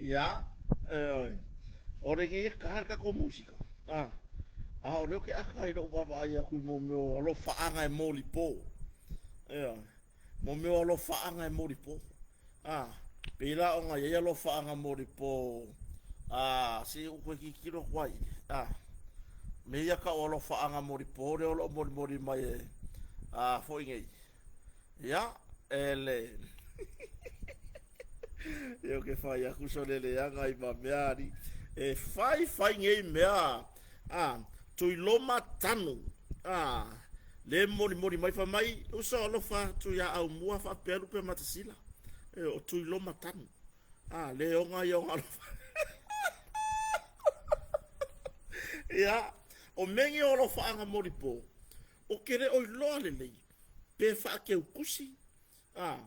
Ia, ioe, o lenei e ka le tatou musika, a, a o lea ou te aka i lou vaavaai atu i mo mea o alofaaga e molipo. Ioe, mo mea o alofaaga e molipo. A, pei la ona i ai alofaaga molipo, a, se i ou toe tilotilo atu lava i i. A, mea ia e tau o alofaaga molipo lea o lo o molimoli mai e, a, foi nei. Ia, e le Ia ou te fai atu sole leaga i ma mea alii. E fai fai nei mea a Tuiloma Tanu a le molimoli mai fai mai uso alofa atu ia Aumua faapea Lupematasila. E, o Tuiloma Tanu a le ona ia ona alofa. Ia, o mea nei o alofaaga molipo, ou te le o iloa lelei pe faateutusi a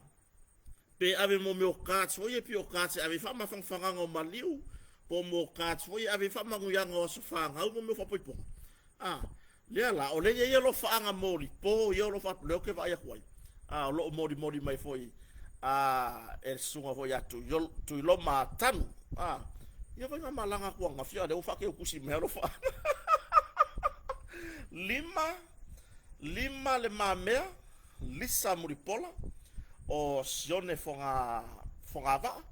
pe ave mo mea o cards foi ia pei o cards e ave ai faamafanafanaga o maliu po o mo cards foi ia e ave ai faamanuiaga o aso fanau ma mea o faaipoipoga. A, lea la, o lea e i ai alofaaga molipo ia o lo o lea ou te vaai atu ai, a, o lo o molimoli mai foi. A e le susuga foi ia Tuiloma Tanu. A ia faigamalaga atu ananafi a o lea ua faateutusi mai alofa. 5 Le Mamea, Lisa Mulipola, o Sione Fogavaa,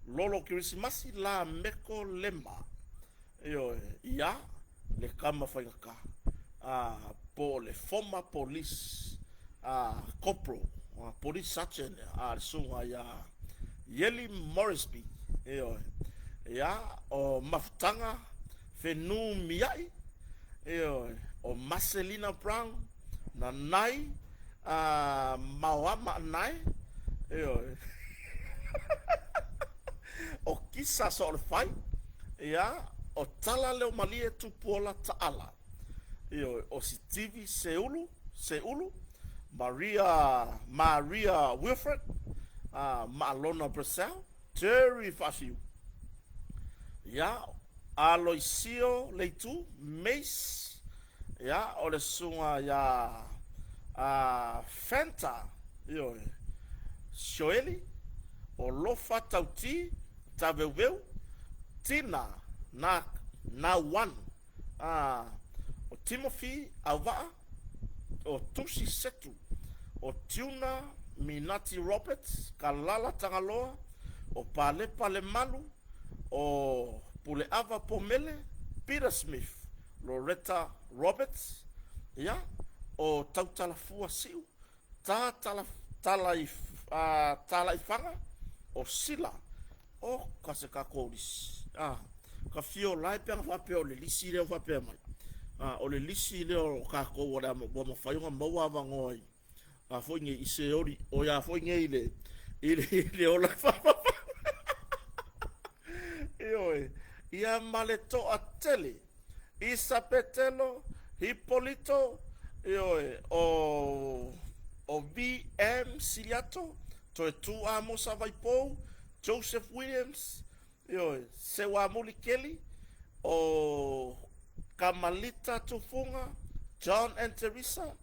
Lolo Kerisimasi, Lameko Lema. Ioe, ia, le tama faigata, po o le former police corporal, police sergeant, le susuga ia Ieli Moresby. Ioe, ia, o Mafutaga Fenumiai, ioe, o Maselina Brown, Nanai Maoama Anae, ioe, o Kisa Soolefai, ia, o Tala Leomalie Tupuola Taala, ioe, o Sitivi Seulu, Seulu, Maria Maria Wilfred, Maalona Purcell, Jerry Faafiu, ia, Aloisio Leitu, Mace, ia, o le susuga ia Fanta, ioe, Sioeli, o Lofa Tauti, Taveuveu, Tina Na Nauan, o Timothy Auvaa, o Tusi Setu, o Tiuna Minati Roberts, Kalala Tagaloa, o Palepa Lemalu, o Puleava Pomele, Peter Smith, Loretta Roberts, ia, o Tautalafua Siu, Ta Tala, Talaifaga, o Sila, oka se tatou lisi, ka fio lae pe ana faapea o le lisi lea ua faapea mai, o le lisi lea o tatou o le a ua mafai ona maua avanoa i a foi nei i Seoli, o ia foi nei i le ola faavavau. Ioe, ia ma le toatele, Isa Petelo, Hipolito, ioe, o VM Siliato, Toetu Amosa Vaipou, Joseph Williams, ioe, Seuamuli Keli, o Kamalita Tufuga, John and Teresa,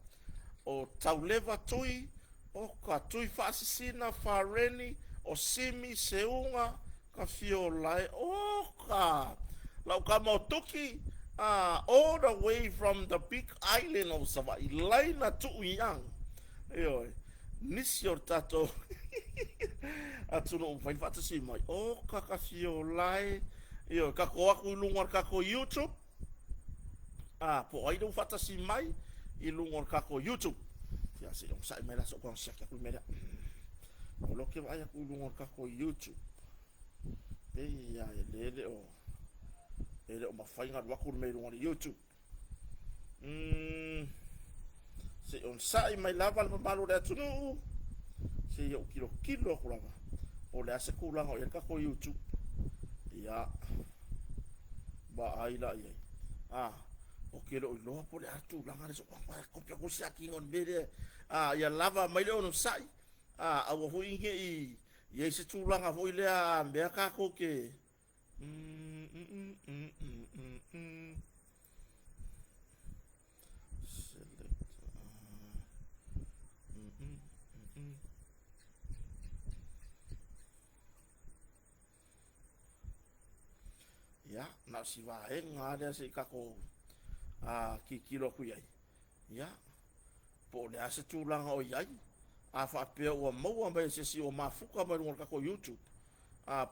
o Tauleva Tui, o ka Tui Faasisina Fareni, o Simi Seuga, ka fio lae, o ka lau kama o Tuki, all the way from the big island of Savaii, Laina Tuu Young, ioe, nisi o le tatou atunuu mafai ona faatasi mai, o ka ka fio lae, ioe, tatou atu i luga o le tatou YouTube, po o ai lea ua faatasi mai i luga o le tatou YouTube. Ia, se i onosai mai la se i ou tago siaki atu i le mea lea. O lea ou te vaai atu i luga o le tatou YouTube. Pei lava e le o e le o mafai ona alu atu le mea i luga o le YouTube. Se i onosai mai lava le mamalu o le atunuu, se i ou tilotilo atu lava po o le a se tulaga o i ai le tatou YouTube. Ia, vaai la i ai. Ou te le o iloa po o le a le tulaga lea, se i kopi atu le siakiina o le mea lea. Ia lava mai le onosai, aua foi ne i i ai se tulaga foi lea a mea tatou te Select. Ia, na o si vaega lava lea se i tatou tilotilo atu i ai. Ia, po o le a se tulaga o i ai, a faapea ua maua mai e se isi ua mafuta mai luga o le tatou YouTube,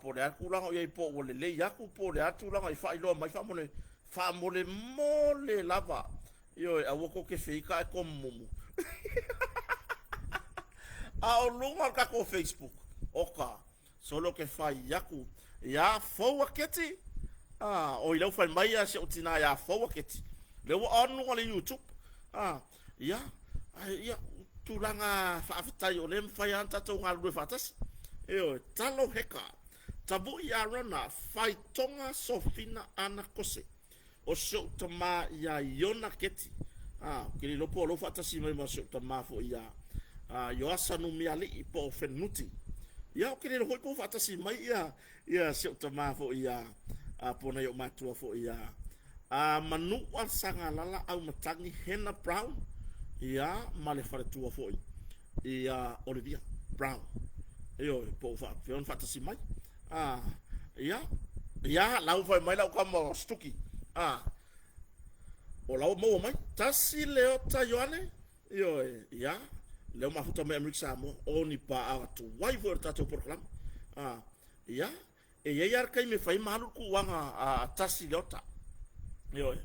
po o le a le tulaga o i ai, po ua lelei atu, po o le a le tulaga i faailoa mai faamolemole, faamolemole lava. Ioe, aua tou te feita ae tomumu. A o luga o le tatou Facebook, oka, solo ke fai atu, ia fou a Keti, oi lea ua fai mai si ou tina ia fou a Keti, lea ua on luga o le YouTube. Ia, ae ia, tulaga faafetai o lea e mafai lava ona tatou galulue faatasi. Ioe, talo heka, Tavui Arona, Faitoga Sofina Ana Kose, o si ou tama ia Iona Keti. Ou te le iloa po o lou faatasi mai ma si ou tama foi ia Ioasa Numialii po o Fenuti. Ia, ou te le iloa foi po o faatasi mai ia si ou tama foi ia po o nai ou matua foi ia Manua Sagalala Aumatagi Hena Brown, ia, ma le faletua foi ia Olivia Brown. Ioe, po o faapefea ona faatasi mai. A, ia, ia, la ua fai mai lau tama o Stuki. A, o la ua maua mai. Tasi Leota Ioane, ioe, ia, lea ua mafuta mai Amerika Samoa, o ni paaga tuai foi o le tatou polokalame. A, ia, E i ai lava le taimi e fai ai ma alu le tuuaga a Tasi Leota. Ioe.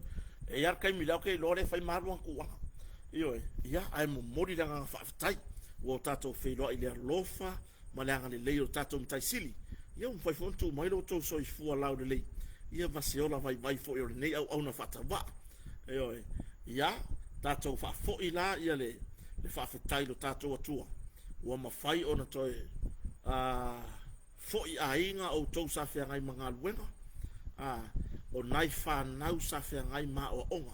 E i ai lava le taimi lea ou te iloa lea e fai ma alu ana tuuaga. Ioe. Ia, ae momoli le agaga faafetai ua o tatou feiloai i le alofa ma le agalelei o le tatou Matai Sili. Ia ua mafai foi ona tuu mai lo outou soifua laulelei, ia ma se ola vaivai foi o lenei auauna faatauvaa. Ioe. Ia, tatou faafoi la ia le faafetai i lo tatou Atua ua mafai ona toe Foi aiga outou sa feagai ma galuega, a o nai fanau sa feagai ma aoaoga.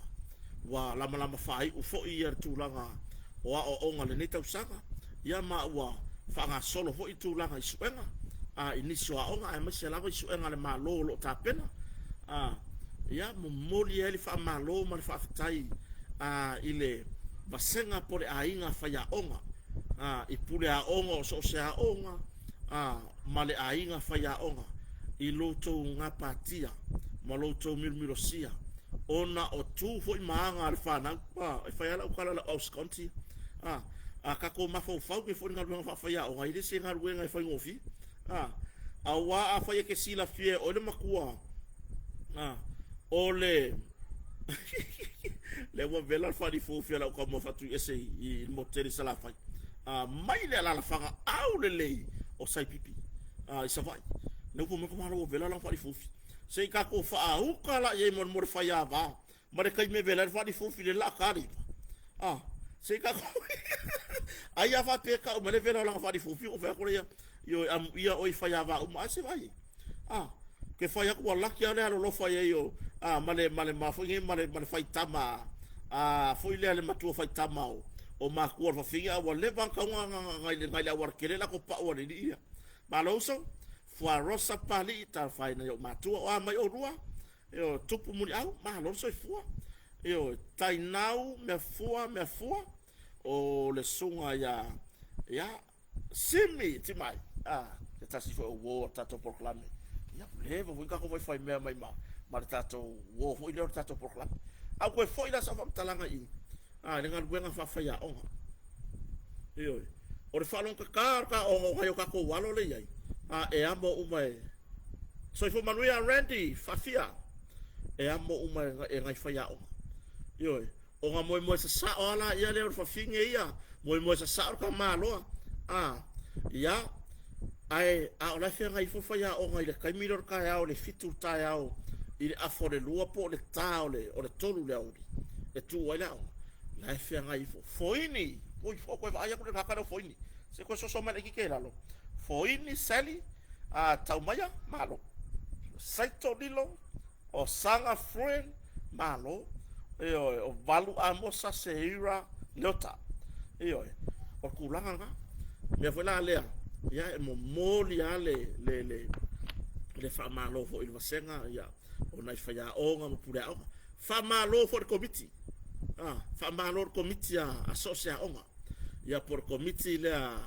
Ua lamalama faaiu foi ia le tulaga o aoaoga i lenei tausaga, ia ma ua faagasolo foi tulaga i suega a i nisi o aoga aemaise lava i suega a le Malo o lo o tapena. A, ia momoli ai le faamalo ma le faafetai a i le vasega po o le aiga faiaoga a i pule aoga o so o se aoga, a, ma le aiga faiaoga i lo outou gapatia ma lo outou milomilosia ona o tu foi ma aga a le fanau. A, e fai lava lau tala i lau auskonti, a, a tatou mafaufau nei foi i le galuega faafaiaoga, e le se galuega e faigofie. A, aua afai e te silafia e oe le matua, a, o le lea ua vela le faalifuafufi a lau tama faatuiese i le motu tele i Salafai. A, mai le alaalafaga aulelei o Saipipi a, i Savaii. Lea ua fai mai tamaloa ua vela lana faalifuafufi. Se i tatou faauta la i ai mo le faiava ma le taimi e vela ai le faalifuafufi i le laa ta le iva. A, se i tatou ai a faapea e tau mai le vela o lana faalifuafufi ona ou fai atu lea, ioe, amuia oe i faiava uma ae se vaai i ai. A, ke fai atu ua laki a le alolofa i ai o a ma le ma le ma foi nei ma le ma le faitama a foi lea le matua faitama o o matua o le fafine a ua leva ona tatau ona nai le nai le auala tele la pau a le alii ia. Malo uso, Fuarosa Papalii, talofa e i nai ou matua o a mai oulua, ioe, Tupu Muliau, malo le soifua. Ioe, Tainau, Meafua, Meafua, o le susuga ia ia Simi Timai, a, se tasi foi o uo o le tatou polokalame. Ia, ua leva foi ona tatou vaifai mea mai ma, ma le tatou uo foi lea o le tatou polokalame. A ua toe foi la sau faamatalaga i i, a, i le galuega faafaiaoga. Ioe, o le faalogotata o le ta ogaoga i o tatou alo lea e i ai, a, e amo uma e Soifua manuia Randy, faafia, e amo uma e nai faiaoga. Ioe, Ona moemoe sasao a laia lea o le fafine ia, moemoe sasao le tamaloa, a, ia, ae a o la e feagai ifo le faiaoga i le taimi lea o le taeao i le fitu i le taeao i le afa o le lua po o le ta o le, o le tolu i le aoauli e tuu ai le aoga, la e feagai ifo. Foini! Oi, ua toe vaai atu le tagata lea o Foini. Se i toe soso mai laitiiti i lalo. Foini, Sally, a, Taumaia, malo. Saito Lilo, O Saga Fruen, Malo. Ioe, o Valu Amosa Seira Leota. Ioe, o le tulaga lena. Mea foi la lea, ia e momoli lava le, le, le, le faamalo foi i le vasega, ia, o nai faiaoga ma puleaoga. Faamalo foi i le komiti. Ah, faamalo i le komiti a, a so o se aoga. Ia po o le komiti lea,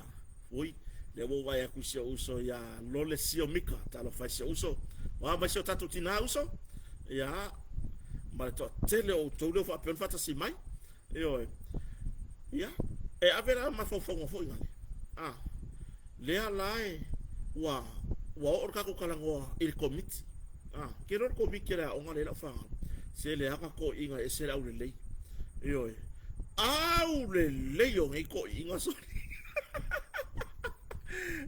ui, lea ua ou vaai atu i si ou uso ia Lole Sio Mika, talofa e si ou uso. O a mai si o tatou tinā uso? Ia, ma le toatele o outou lea ua faapea ona faatasi mai. Ioe. Ia, e ave la mafaufauga foi nale. Ah, lea la e ua ua oo le tatou talanoa i le komiti. Ah, ke loa le komiti a le aoga lea i lau fanau. Se leaga toeaiina e ese le aulelei. Ioe. Aulelei o nei toeaiina soli.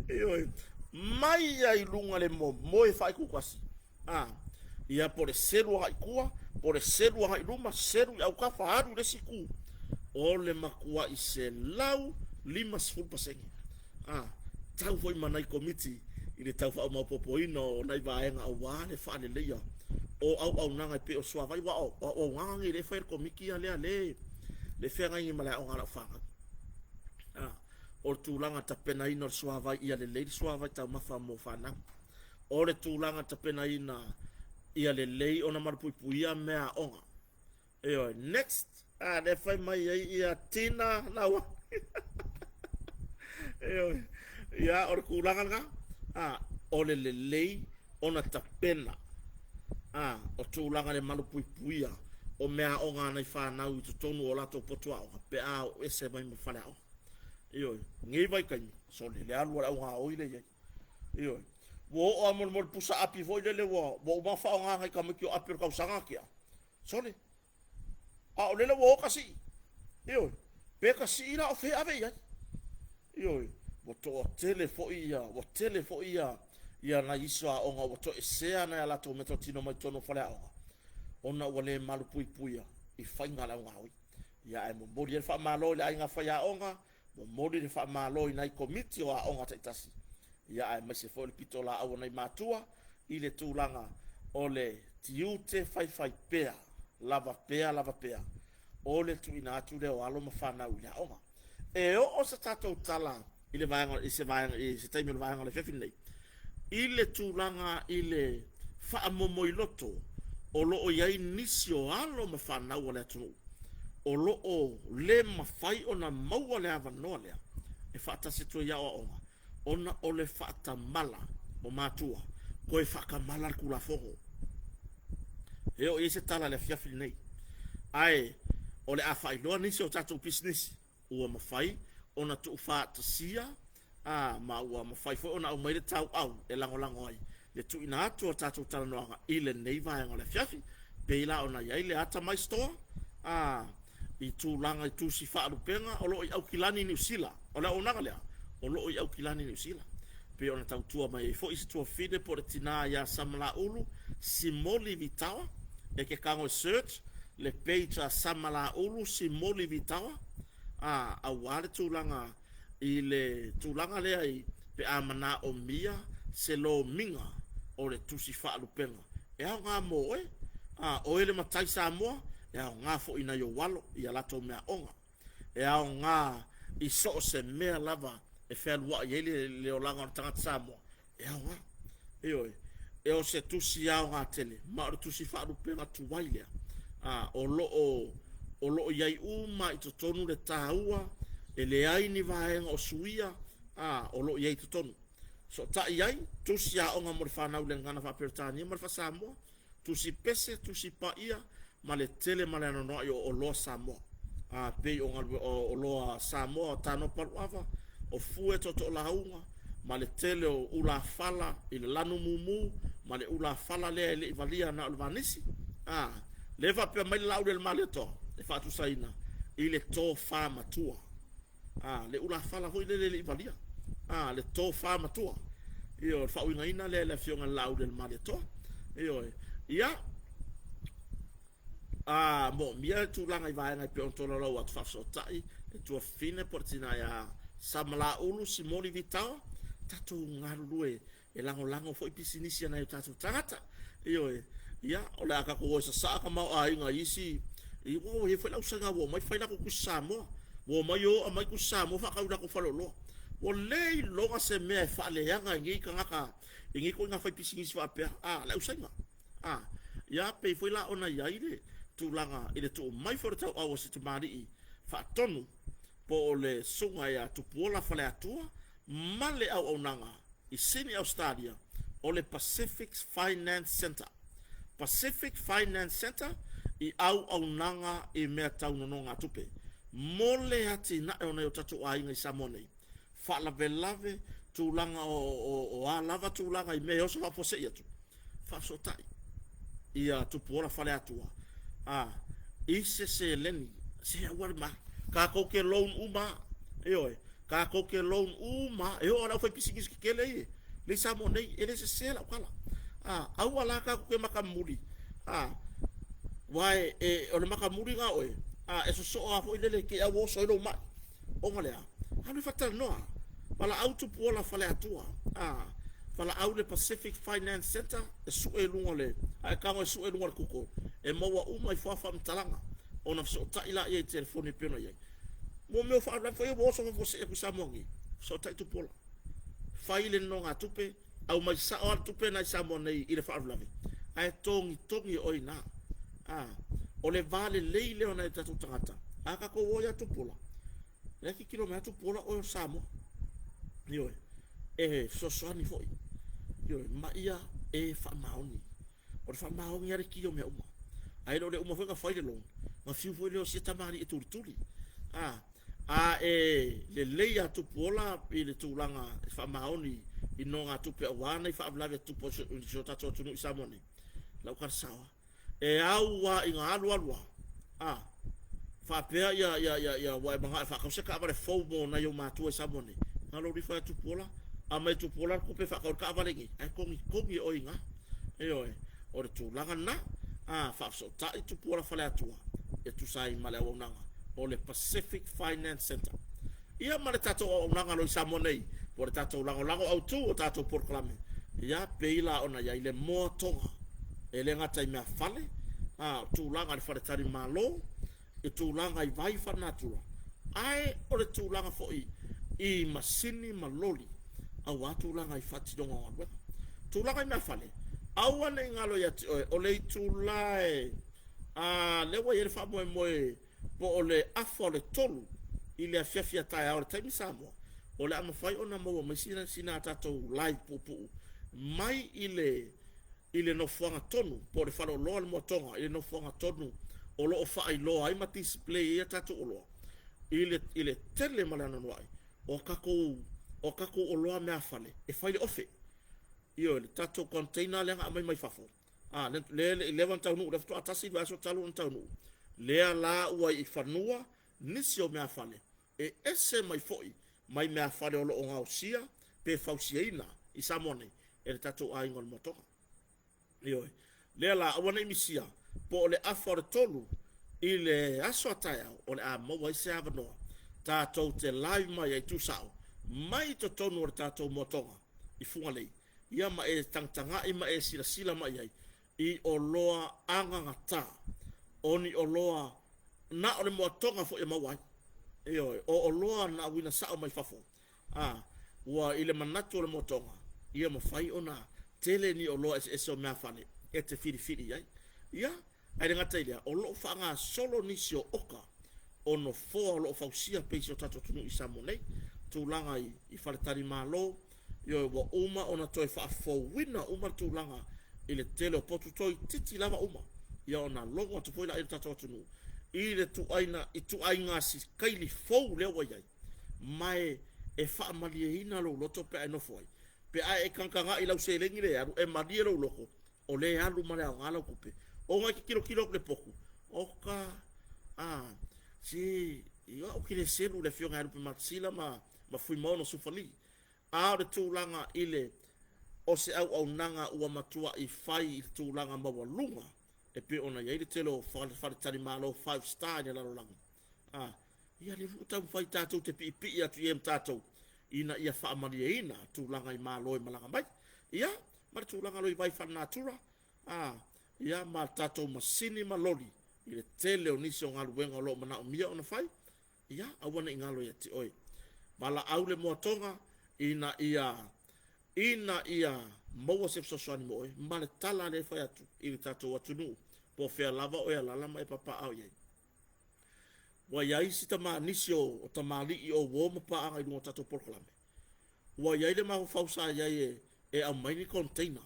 Ioe. Mai lava i luga le momoe faaitutasi. A, ia po o le selu agai i tua, po o le selu agai i luma, selu i autafa, alu i le isi itu. O le matuai 150%. A, tau foi ma nai komiti i le tau faamaopoopoina o nai vaega aua le faaleleia o auaunaga e pei o le suavai, aua o auaunaga nei lea e fai e le komiti ia lea lea e feagai nei ma le aoga a lau fanau. A, o le tulaga tapenaina o le suavai ia lelei le suavai taumafa mo fanau. O le tulaga tapenaina ia lelei ona malupuipuia meaaoga. Ioe, next. A, lea fai mai ai ia Tina Naua. Ioe. Ia, o le tulaga lena, a, o le lelei ona tapena, a, o tulaga i le malupuipuia o meaaoga a nai fanau i totonu o latou potu aoga pe a oo ese mai ma faleaoga. Ioe, lenei vaitaimi, sole, le alu a le au gaoi lea e i ai. Ioe. Ua oo lava molemole pusa api foi lele ua uma ona faaaoga e nai tamaiti o api o le tausaga na tea. Sole, a o lele ua o tasii. Ioe. Pe tasii la o fea e ave i ai? Ioe. Ua toatele foi ia, ua tele foi ia ia nai isi o aoga ua toesea nai a latou meatotino mai totonu o faleaoga ona ua le malupuipuia i faiga a le au gaoi. Ia ae momoli ai le faamalo i le aiga faiaoga, momoli le faamalo i nai Komiti o Aoga taitasi, ia aemaise foi o le pitolaau a nai matua i le tulaga o le tiute faifaipea lava pea lava pea o le tuuina atu lea o alo ma fanau i le aoga. E oo se tatou tala i le vaega i se vaega i se taimi o le vaega o le afiafi lenei i le tulaga i le faamomoiloto o lo o i ai nisi o alo ma fanau a le atunuu o lo o le mafai ona maua le avanoa lea e faatasi atu ai i aoaoga ona o le faatamala o matua, toe faatamala le Tulafono. E oo i ai se tala i le afiafi lenei, ae o le a faailoa nisi o tatou pisinisi ua mafai ona tuufaatasia a ma ua mafai foi ona aumai le tauau e lagolago ai le tuuina atu o tatou talanoaga i lenei vaega o le afiafi. Pei la ona i ai le Atamai Store a i tulaga i tusi faalupega o lo o i Aukilani Niu Sila. O le auaunaga lea o lo o i Aukilani Niu Sila. Pei ona tautua mai ai foi se tuafafine po o le tina ia Samalaulu Simoli Vitaoa. E te tago e search le page a Samalaulu Simoli Vitaoa a aua le tulaga i le tulaga lea i pe a manaomia se lomiga o le tusi faalupega e aoga mo oe, a oe le matai Samoa, e aoga foi i nai ou alo i a latou meaaoga. E aoga i so o se mea lava e fealuai ai le olaga o le tagata Samoa, e aoga. Ioe. E o se tusi aoga tele, ma o le tusi faalupega tuai lea, a, o lo o, o lo o i ai uma i totonu le taua, e leai ni vaega o suia, a, o lo o i ai i totonu. Fesootai ai, tusi aoga mo le fanau i le gagana faa-Peretania ma le faa-Samoa, tusi pese, tusi paia, ma le tele ma le anoanoai o oloa Samoa, a pei o galue, o oloa Samoa o tanoa paluava, o fue tootooolauga, ma le tele o ulafala i le lanu mumu, ma le ulafala lea e le i valia na o le vanisi. A, lea e faapea mai le Laaulialemalietoa, e faatusaina i le tofa matua. A, le ulafala foi lele e le i valia. A, le tofa matua. Ioe, o le faauigaina lea e le Afioga i le Laaulialemalietoa. Ioe. Ia, a moomia le tulaga i vaega e pei ona tolaulau atu, faafesootai le tuafafine po o le tina ia Samalaulu Simoli Vitaoa, tatou galulue e lagolago foi pisinisi a nai o tatou tagata. Ioe. Ia, o le a tatou o e sasaa tamaoaiga i isi, i, ua i ai foi le ausaiga ua omai fai latou tusi Samoa. Ua omai o aumai tusi Samoa faatau i latou faleoloa. Ua le iloga se mea e faaleaga e nei tagata i nei ituaiga faipisinisi faapea, a, le ausaiga. A, ia pei foi la ona i ai le tulaga i le tuu mai foi o le tauau a si tamalii faatonu po o le susuga ia Tupuola Faleatua ma le auaunaga i Sini Ausetalia o le Pacific Finance Centre, Pacific Finance Centre i auaunaga i mea tau nonogatupe mo le atinae o nai o tatou aiga i Samoa nei, faalavelave tulaga o a lava tulaga i mea e oso faafuasei atu, faafesootai ia Tupuola Faleatua a i se seleni se aua le ma tatou te loan uma lava. Ioe, tatou te loan uma lava, e oo lava i le aufaipisinisi tetele ia lea i Samoa nei, e le sese lau tala. A, aua la tatou te matamuli, a, aua e, o le matamuli lena o oe, a, e sosoo lava foi lele i te i lava ua oso ai lou mai. Ona lea, alu e faatalanoa. Valaau Tupuola Faleatua, a, valaau le Pacific Finance Centre e sue i luga o le, a e tago e sue i luga o le Google, e maua uma ifo lava faamatalaga ona fesootai laia i telefoni e pei ona i ai. Mo mea o faalavelave foi ia ua oso faafuasei atu i Samoa nei, fesootai Tupuola. Fai le nonogatupe, aumai sao lava le tupe lena i Samoa nei i le faalavelave, ae togitogi e oe i ina. A, o le va lelei lea o nai o tatou tagata, a tatou o ia Tupuola, o la e tilotilo mai lava Tupuola, o oe o le Samoa. Ioe. e fesoasoani foi, ioe, ma ia e faamaoni. O le faamaoni lava le ki o mea uma. Ae le o le uma foi ona fai le loan, ona fiu foi lea o sia tamalii e tulituli. A, a e lelei ia Tupuola i le tulaga e faamaoni i nogatupe aua nai faalavelave e tutupu i si o tatou atunuu i Samoa nei, lau tala sao lava. E au lava ina alu alu lava, a, faapea ia, ia, ia, ia ua e manao e faatau se taavale fou mo nai ou matua i Samoa nei, na loli ifo lava e Tupuola, aumai e Tupuola le tupe e faatau ai le taavale nei, ae togitogi e oe i ina. Ioe, o le tulaga lena, a, faafesootai Tupuola Faleatua e tusa ai ma le auaunaga o le Pacific Finance Centre. Ia ma le tatou auaunaga loa i Samoa nei, po o le tatou lagolago autu o tatou polokalame, ia pei la ona i ai le moa toga, e le gata i meafale, a o tulaga i le faletalimalo, i tulaga i vai faalenatura, ae o le tulaga foi i masini ma loli aua tulaga i faatinoga o galuega. Tulaga i meafale, aua ne i galo ia te oe, o le itula e, a, lea ua i ai le faamoemoe po o le afa o le 3 i le afiafi a taeao i le taimi Samoa, o le a mafai ona maua mai sina, sina a tatou live puupuu mai i le i le nofoaga tonu po o le faleoloa o le Moatoga i le nofoaga tonu o lo o faailoa ai ma display ai a tatou oloa i le i le tele ma le anoanoai o tatou o tatou oloa meafale e fai le ofe. Ioe, le tatou container lea na aumai mai fafo, a, lea le i leva ona taunuu, lea faatoa tasi le vaiaso talu ona taunuu, lea la ua i fanua nisi o meafale e ese mai foi mai meafale o lo o gaosia pe fausiaina i Samoa nei e le tatou aiga o le Moatoga. Ioe. Lea la, aua ne i misia, po o le afa o le 3 i le aso a taeao o le a maua ai se avanoa tatou te live mai ai tuusao mai totonu o le tatou Moatoga i Fugalei, ia ma e tagatagai ma e silasila mai ai i oloa agagata, o ni oloa na o le Moatoga foi e maua ai. Ioe, o oloa na auina sao mai fafo, a, ua i le manatu o le Moatoga, ia mafai ona tele ni oloa eseese o meafale e te filifili i ai. Ia, ae le gata i lea, o lo o faagasolo nisi o oka o nofoa o lo o fausia pea i si o tatou atunuu i Samoa nei, tulaga i faletalimalo, ioe, ua uma ona toe faafouina uma le tulaga i le tele o potu toeitiiti lava uma, ia ona logo atu foi lea i le tatou atunuu i le tuaina ituaiga sikaili fou lea ua i ai, ma e faamalieina lou loto pe a e nofo ai, pe a e tagatagai i lau seleni lea e alu, e malie lou loto o lea e alu ma le aoga lau tupe, ona e te tilotilo atu i le potu, oka, a, se, ia ou te le selu i le afioga ia Lupe Matasila ma Fuimaono Sufali, a o le tulaga i le o se auaunaga ua matuai fai i le tulaga maualuga e pei ona i ai le tele o faletalimalo five star i le lalolagi. A, ia lea foi ua taumafai tatou te piipii atu i ai ma tatou ina ia faamalieina tulaga i Malo e malaga mai. Ia, ma le tulaga loi vai faalenatura, a, ia ma tatou masini ma loli i le tele o nisi o galuega o lo o manaomia ona fai, ia, aua ne i galo ia te oe. Valaau le moatoga ina ia ina ia maua se fesoasoani mo oe, ma le tala lea e fai atu i le tatou atunuu, po o fea lava o e alaala ma e papaaao i ai. Ua i ai si tama, nisi o tamalii o uo ma paaga i luga o tatou polokalame, ua i ai le mafaufau sa i ai e aumai ni container,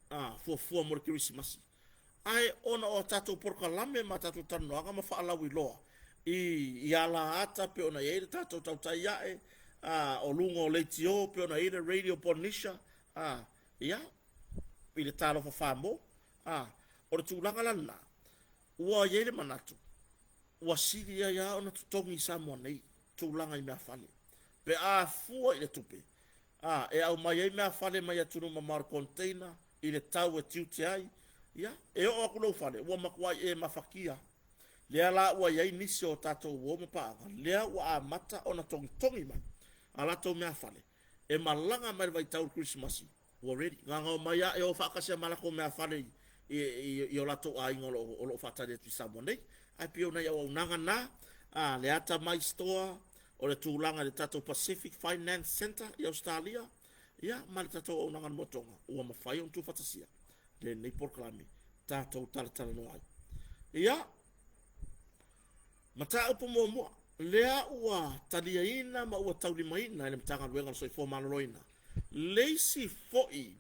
a, fuafua mo le Kerisimasi. Ae ona o a tatou polokalame ma a tatou talanoaga ma faalauiloa i alaata pei ona i ai le tatou tautai ae, a, o luga o leitio pei ona i ai le Radio Polynesia, a, ia, i le Talofa Famo, a, o le tulaga la lena, ua i ai le manatu, ua sili ai lava ona totogi i Samoa nei tulaga i meafale pe a fua i le tupe, a, e aumai ai meafale mai atunuu mamao i le container i le tau e tiute ai, ia, e oo atu lou fale ua matuai e mafatia. Lea la ua i ai nisi o tatou uo ma paaga lea ua amata ona togitogi mai a latou meafale e malaga mai le vaitau o le Kerisimasi ua ready. Na ona omai lava e o faatasi ma latou meafale i o latou aiga o lo o faatali atu i Samoa nei. Ae pei o nai auaunaga na, a, le Atamai Store, o le tulaga i le tatou Pacific Finance Centre i Ausetalia, ia, ma le tatou auaunaga a le Moatoga, ua mafai ona tuufaatasia lenei polokalame tatou talatalanoa ai. Ia, mataupu muamua, lea ua taliaina ma ua taulimaina e le Matagaluega o le Soifua Maloloina. Le isi foi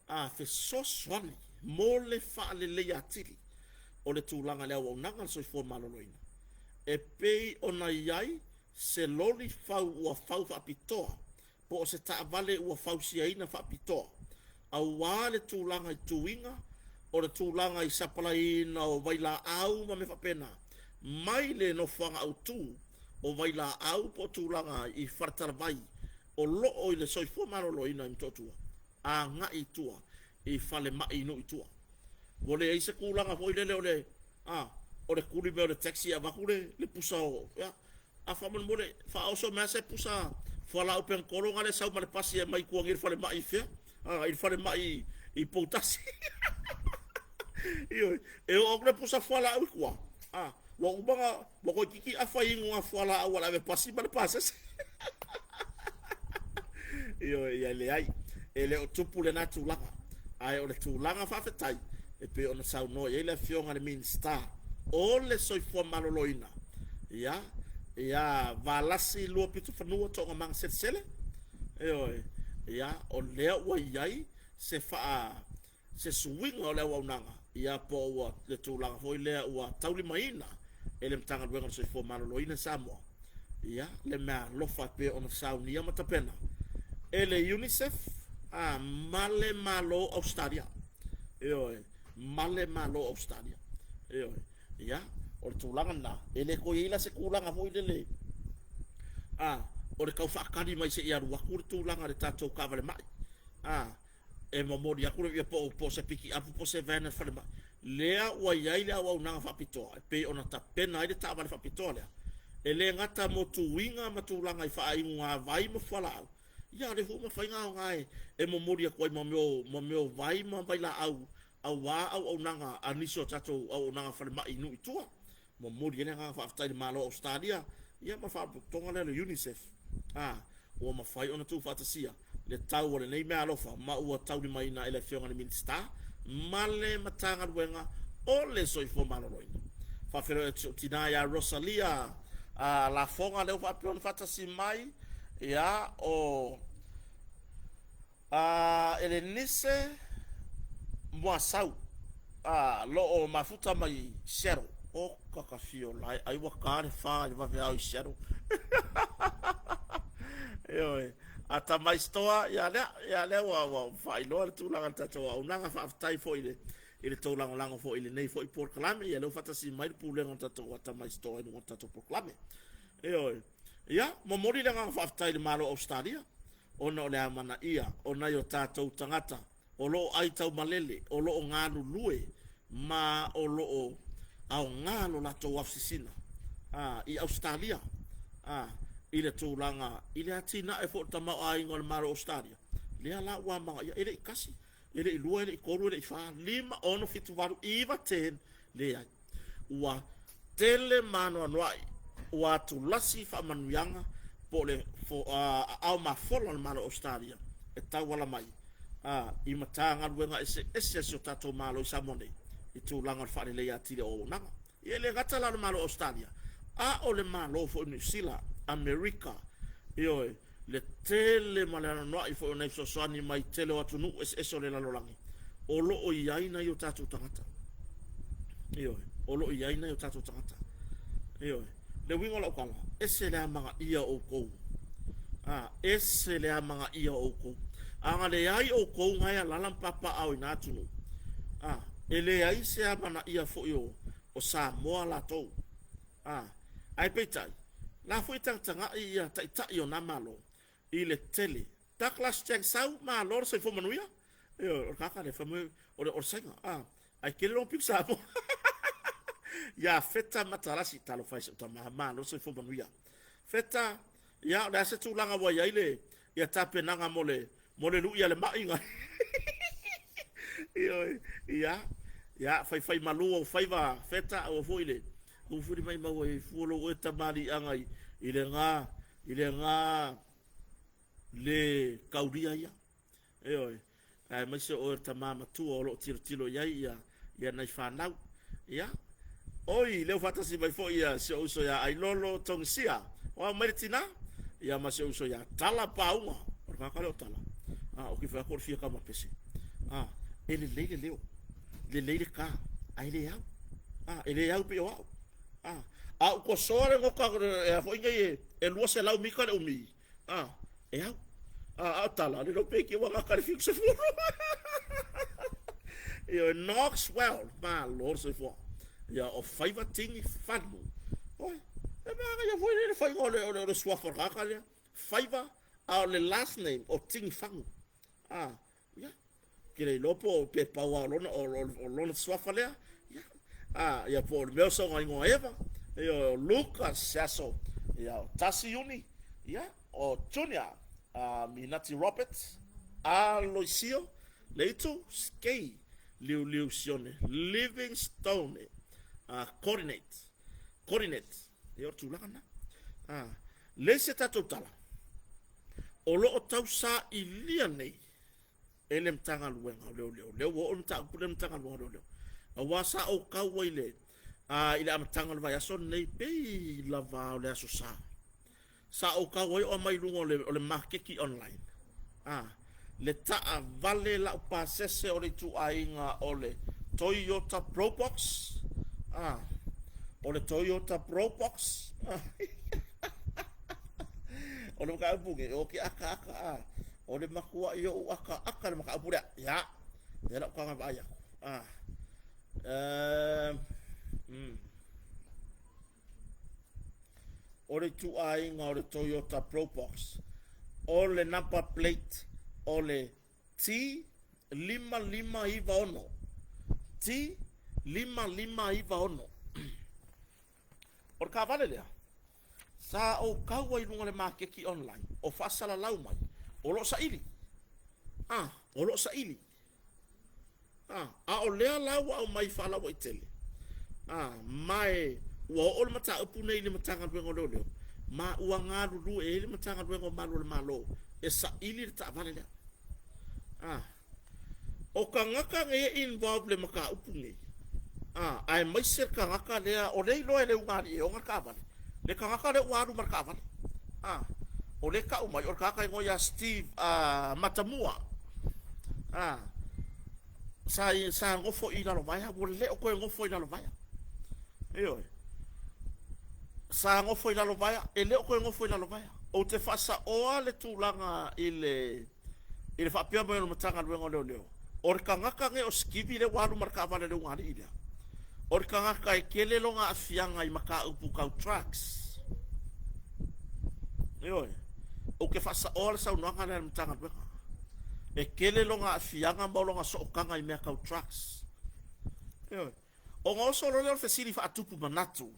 a fesoasoani mo le faaleleia atili o le tulaga i le auaunaga a le soifua maloloina, e pei ona i ai se loli fau ua fau faapitoa po o se taavale ua fausiaina faapitoa aua le tulaga i tuiga o le tulaga i sapalaiina o vailaau ma mea faapena mai le nofoaga autu o vailaau po o tulaga i faletalavai o lo o i le soifua maloloina i Motootua agai i tua i falemai i nuu i tua. Ua leai se tulaga foi lele o le a o le tuli mai o le taxi e avatu le, le pusa o ia, a faamolemole faaoso mai se pusa fualaau penetolo na le sau ma le pasi e aumai i tua nei i le falemai i fea? A, i le falemai i Poutasi. Ioe, e oo atu le pusa fualaau i tua, a, ua uma ona, ua toeitiiti afa inu na fualaau a le ave pasi ma le pasese. Ioe, ia leai, e le o tupu lena tulaga. Ae o le tulaga faafetai e pei ona saunoa i ai le Afioga i le Minisita o le Soifua Maloloina, ia, ia Valasi Luapitofanua Toogamaga Selesele, ioe, ia, o lea ua i ai se faa se suiga o le auaunaga, ia po ua le tulaga foi lea ua taulimaina e le Matagaluega o le Soifua Maloloina i Samoa, ia, le meaalofa e pei ona saunia ma tapena e le UNICEF a ma le Malo o Ausetalia. Ioe, ma le Malo o Ausetalia. Ioe, ia, o le tulaga lena, e le toe i ai la se tulaga foi lele a o le tau faatali mai se i alu atu le tulaga i le tatou taavale mai. A e momoli atu le po o se pikiapu po o se van a le falemai, lea ua i ai le auaunaga faapitoa e pei ona tapena ai le taavale faapitoa lea, e le gata mo tuiga ma tulaga i faainuga vai ma fualaau, ia a o lea foi ua mafai ona aoga e momoli atu ai ma mea o vai ma vailaau aua auaunaga a nisi o tatou auaunaga falemai i nuu i tua. Momoli ai le agaga faafetai i le Malo o Ausetalia ia ma le faalapotopotoga lea o le UNICEF, a ua mafai ona tuufaatasia le tau o lenei meaalofa ma ua taulimaina e le Afioga i le Minisita ma le Matagaluega o le Soifua Maloloina. Faafeiloai atu i si ou tina ia Rosalia a Lafoga lea ua faapea ona faatasi mai, ia o a Elenise Muasau a lo o mafuta mai Seattle. Oka ka fio lae ai ua ta le fa i le vaveao i Seattle. Ioe, a tamai stoa ia lea, ia lea ua ua faailoa le tulaga o le tatou auaunaga. Faafetai foi i le i le tou lagolago foi i lenei foi polokalame. Ia lea ua faatasi mai le pulega o le tatou Atamai Store i luga o le tatou polokalame. Ioe. Ia, momoli le agaga faafetai i le Malo o Ausetalia ona o le amanaia o nai o tatou tagata o lo o aitaumalele, o lo o galulue ma o lo o aoga lo latou afosisina a, i Ausetalia a, i le tulaga i le atinae foi o le tamaoaiga o le Malo o Ausetalia, lea la ua amanaia, e le i tasi, e le i lua, e le i tolu, e le i fa, 5, 6, 7, 8, 9, 10, leai. Ua tele ma anoanoai ua atulasi faamanuiaga po o le aao mafola o le Malo o Ausetalia e tauala mai a, i Matagaluega eseese a si o tatou Malo i Samoa nei i tulaga o le faaleleia atili o auaunaga. Ia e le gata la o le Malo o Ausetalia, a o le Malo foi o Niu Sila, Amerika, ioe, le tele ma le anoanoai foi o nai fesoasoani mai tele o atunuu eseese o le lalolagi o lo o i ai nai o tatou tagata. Ioe, o lo o i ai nai o tatou tagata. Ioe, le uiga o lau tala, ese le amanaia o outou. A, ese le amanaia o outou. A na leai outou na e alaala ma papaaao i na atunuu, a, e leai se amanaia foi o Samoa latou. A, ae peitai, la foi e tagatagai ia taitai o na Malo i le tele. Douglas Chang Sau, malo le soifua manuia. Ioe, o le tagata lea, fai mai o le Saina, a, ae tele lona pito Samoa. Ia Feta Matalasi, talofa e si ou tama, malo le soifua manuia. Feta, ia o le a se tulaga ua i ai le ia tapenaga mo le mo le lui a le mai na. Ioe, ia, ia faifai malu ou faiva Feta, aua foi le aua foi le maimau ai fua lou oe tamaliiaga i, i le ga i le ga le kaulia ia. Ioe, aemaise o oe o le tama matua o lo o tilotilo i ai ia, ia nai fanau. Ia, oi, lea ua faatasi mai foi ia si ou uso ia Ailolo Togisia. O au mai le tina, ia ma si ou uso ia Tala Pauga. O le tagata lea o Tala. A, ou te fai atu o le fia tama pese. A, e lelei le leo, lelei le ka, ae le au. A, e le au pei o au. A, a ou tosoa le nota e a foi nei e 200 mita le umi, a, e au. A, a o tala, le iloa pe iti ua gata i le 70. Ioe, Knoxwell, malo le soifua. Ia, o Faiva Tini Falu. Oi, e manaia foi le faiga o le, o le, o le suafa o le tagata lea. Faiva, a o le last name o Tini Fagu. A, ia, ke le iloa po pe pau lava o lona, o, o, o lona suafa lea. Ia, a, ia po o le mea o sona igoa Eva. Ia, o Lucas Seaso. Ia, o Tasi Iuni. Ia, o Junior. A, Minati Roberts. Aloisio. Leitu, Skei. Liuliu Sione. Livingstone. A, Coordinate. Coordinate. Ia, o le tulaga lena. A, le isi a tatou tala, o lo o tausailia nei e le Matagaluega o Leoleo, lea ua oo le mataupu lea i le Matagaluega o Leoleo, aua sa ou tau ai i le, a, i le amataga o le vaiaso lenei, pei lava o le Aso Sa, sa ou tau ai o aumai i luga o le, o le maketi online, a, le taavale laupasese o le ituaiga o le Toyota Probox, a, o le Toyota Probox, o le mataupu nei, ou te akaaka, a, o le matuai ou akaaka i le mataupu lea, ia, lea la ou taga vaai atu, a, um, O le ituaiga o le Toyota Probox, o le number plate o le T5596, T5596. O le taavale lea, sa ou tau ai i luga o le maketi online, o faasalalau mai, o lo o saili. Ah, o lo o saili. A, a o lea la ua aumai faalauaitele, a, ma e ua oo le mataupu nei i le Matagaluega o Leoleo, ma ua galulue ai le Matagaluega o Malu o le Malo e saili le taavale lea. A, o tagata nei e involve i le mataupu nei, a, aemaise le tagata lea, o lea e iloa e le ulugalii e ona le taavale, le tagata lea ua alu ma le taavale. A, o lea e tau mai o le tagata e igoa ia Steve a, Matamua. A, sa, sa nofo i Lalovaea, ua le o toe nofo i Lalovaea. Ioe. Sa nofo i Lalovaea, e le o toe nofo i Lalovaea. Ou te faasaoa le tulaga i le i le faapea mai o le Matagaluega o Leoleo, o le tagata nei o Skivi lea ua alu ma le taavale a le ulugalii lea, o le tagata e tele lona aafiaga i mataupu tau drugs. Ioe, ou te faasaoa le saunoaga lea a le Matagaluega. E tele lona aafiaga ma lona sootaga i mea tau drugs. Ioe. Ona oso loa lea o le fesili faatupu manatu,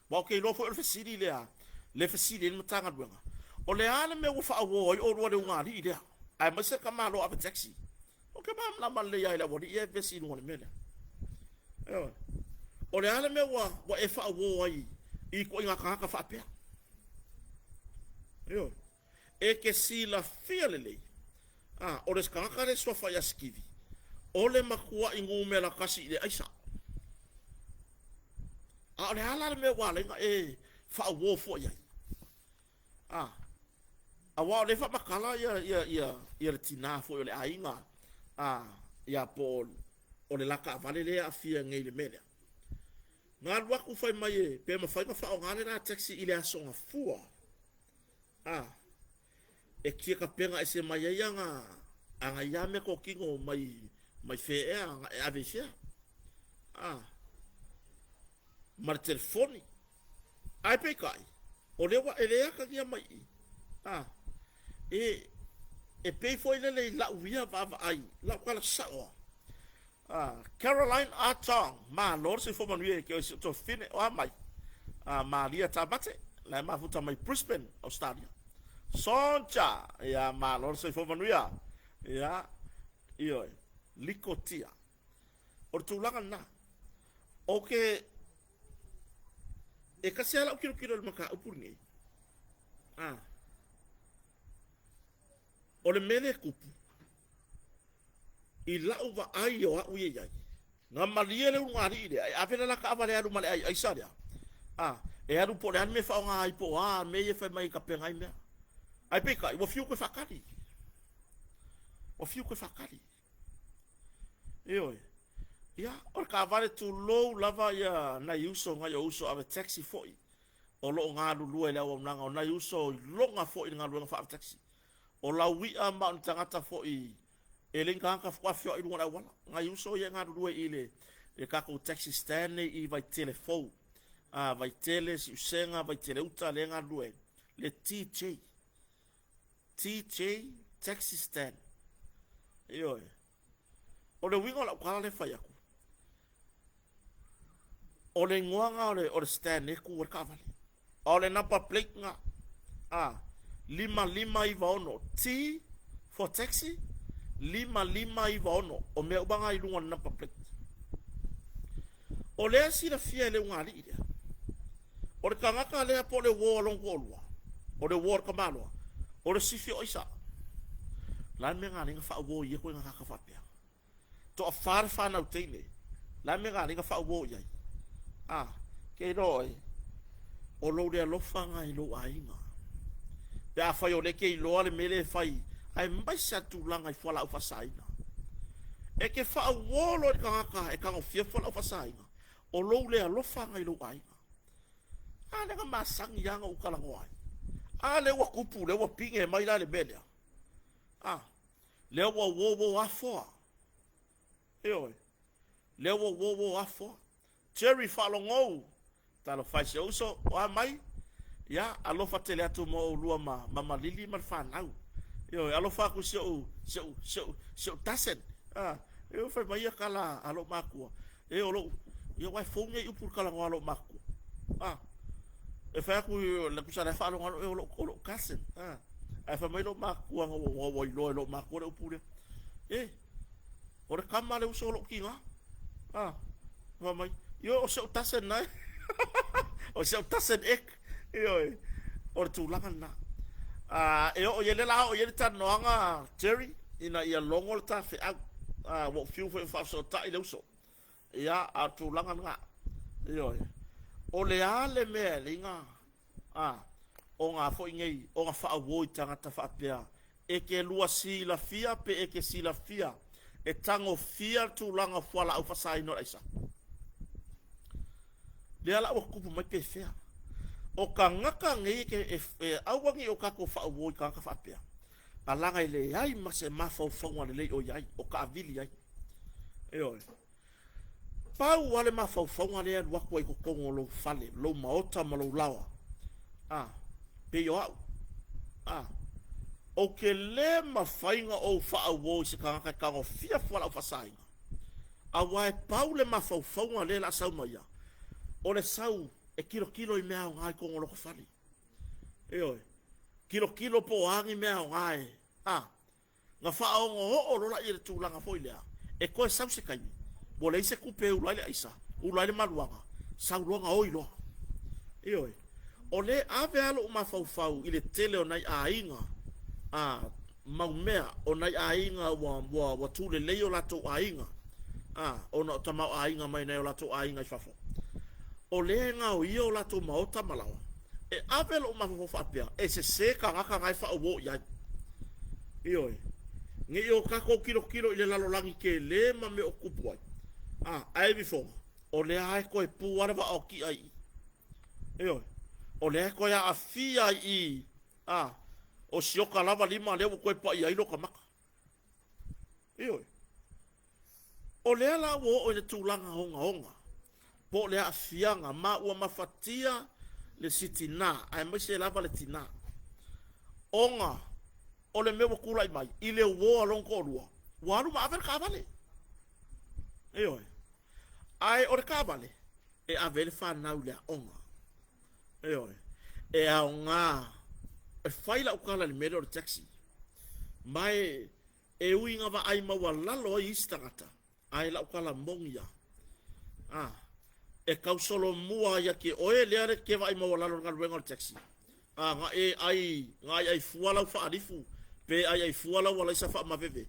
aua ou te iloa foi o le fesili lea le fesili ai le Matagaluega, o le a le mea ua faauo ai oulua le ulugalii lea, aemaise le tamaloa ave taxi? Ou te malamalama lelei lava i le aualii ia e vevesi i luga o le mea lea. Ioe. O le a le mea ua, ua e faauo ai i ituaiga tagata faapea? Ioe. E te silafia lelei, a, o le tagata lea e suafa ia Sikivi, o le matua'i numera tasi i le aisa. A o le a la le mea ua ala ai ona e faauo fua i ai? A, aua o lea e faamatala ia, ia, ia, ia le tinā foi o le aiga, a, ia po o le la taavale lea e aafia nei i le mea lea. Na alu atu fai mai e, pe mafai ona faaaoga le la taxi i le Aso Gafua. A, e tia tapena ese mai ai ana, ana ia meatotino mai, mai fea ea e ave i fea. A, ma le telefoni. Ae peitai, o lea ua, e le atagia mai i i. A, e, e pei foi lele i lau ia vaavaai, lau tala sao lava. A, Caroline Ah Chong, malo le soifua manuia ia te oe si ou tuafafine, o a mai? A, Malia Tamate, la e mafuta mai Brisbane, Australia. Sonja, ia malo le soifua manuia. Ia, ioe, Likotia. O le tulaga lena. O ke, e tasi lava lau tilotilo i le mataupu lenei. A, o le mea lea e tupu, I la'u vaai o a'u ia i ai, na malie le ulugalii lea e ave le la taavale e alu ma le ai aisa lea, a, e alu po o le a le mea e faaaoga ai po o a mea ia e fai mai e tapena ai mea. Ae peitai, ua fiu toe faatali. Ua fiu koe faatali. Ioe. Ia, o le taavale tulou lava ia nai uso, nai ou uso ave taxi foi o lo o galulue i le auaunaga, o nai uso iloga foi i le galuega faa-ave taxi. O lau i'a ma o ni tagata foi e le ni tagata faatoa feoai i luga o le auala. Nai uso ia e galulue i le, le tatou taxi stand nei i Vaitele fou. A, Vaitele, Siusega, Vaitele Uta, lea e galulue ai. Le TJ. TJ Taxi Stand. Ioe. O le uiga o lau tala lea e fai atu, o le igoa lena o le, o le stand e tu ai le taavale. A o le number plate lena, a, 5596, T for taxi, 5596. O mea uma na i luga o le number plate. O lea e silafia e le ulugalii lea, o le tagata lea po o le uo a lona toalua, o le uo a le tamaloa, o le sifi o aisa. O le a le mea na ala ai ona faauo i ia ituaiga tagata faapea? Toafa le fanau teine, o le a le mea na ala ai ona faauo i ai? A, ke iloa ʻoe, o lou le alofa lena i lou aiga. Pe afai o lea e te iloa le mea lea e fai, aemaise lava le tulaga i fualaau faasaina. E te faauo loa i le tagata e tagofia fualaau faasaina, o lou le alofa lena i lou aiga. A lea na masani lava ona ou talanoa ai. A lea ua tupu, lea ua pine mai la le mea lea. A, lea ua uo uo afoa. Ioe. Lea ua uo uo afoa. Jerry Faalogou, talofa e si ou uso, o a mai? Ia, alofa tele atu mo oulua ma Mama Lili ma le fanau. Ioe, alofa atu i si ou, si ou, si ou, si ou cousin. A, ioe, fai mai ia tala a lou matua. E o lou, ia aua e fou nei upu i le talanoa a lou matua. A, e fai atu, tusa o la e faalogo e o lou cousin. A, ae fai mai lou matua, ua, ua iloa e lou matua le upu lea. E, o le tama le uso o lou tina. A, fai mai, ioe, o si ou cousin lena e. O si ou cousin ek. Ioe, o le tulaga lena. A, e oo i ai, lea o le a oo i ai le talanoaga, Jerry, ina ia logo le ta feau. A, ua ou fiu foi e faafesootai le uso. Ia, a o le tulaga lena. Ioe. O le a le mea e leiga a, o foi nei, ona faauo i tagata faapea, e te lua silafia pe e te silafia e tagofia le tulaga o fualaau faasaina o le aisa. Lea la ua tupu mai pe fea. O tagata nei e, e, e aua nei o tatou faauo i tagata faapea. Alaga e leai ma se mafaufauga lelei o i ai, o taavili ai. Ioe. Pau lava le mafaufauga lea e alu atu ai i totonu o lou fale, lou maota ma lou laoa. A, pei o au. A, ou te le mafai ona ou faauo i se tagata e tagofia fualaau faasaina, aua e pau le mafaufauga lea o le a sau mai ia, o le sau e tilotilo i mea aoga i totonu o lota fale. Ioe. Tilotilo po o a ni mea aoga e, a, Na faaogoogo loa lea i le tulaga foi lea, e toe sau se taimi, ua leai se tupe e ula ai le aisa, ula ai le maluaga, sau loa gaoi loa. Ioe. O lea e ave lava lou mafaufau i le tele o nai aiga, a, mau mea, o nai aiga ua, ua, ua tulelei o latou aiga, a, ona o tamaoaiga mai nai o latou aiga i fafo. O lea e gaoia o latou maota ma laoa. E ave lou mafaufau faapea, e sese tagata na e faauo i ai. Ioe. Ne i o tatou tilotilo i le lalolagi tele ma mea o tutupu ai, a, ae ivifoga, o lea lava e toe pu lava le vaa o ti'a i i. Ioe. O lea e toe aafia i i, a, o sioka lava lima lea ua toe paia ai lota maka. Ioe. O lea la ua oo i le tulaga ogaoga, po o le aafiaga, ma ua mafatia le si tina, aemaise lava le tina, ona o le mea ua tulai mai i le uo a lona toalua, ua alu ma ave le taavale. Ioe. Ae o le taavale, e ave ai le fanau i le aoga. Ioe. E aoga e fai lau tala i le mea lea o le taxi. Ma e, e ui ina vaai maualalo ai isi tagata, ae lau tala moni lava, a, e tau solomua ia te oe lea le te vaai maualalo i le galuega o le taxi. A, na e ai, na aiai fua lau faalifu, pe aiai fua lau alaisa faamaveve,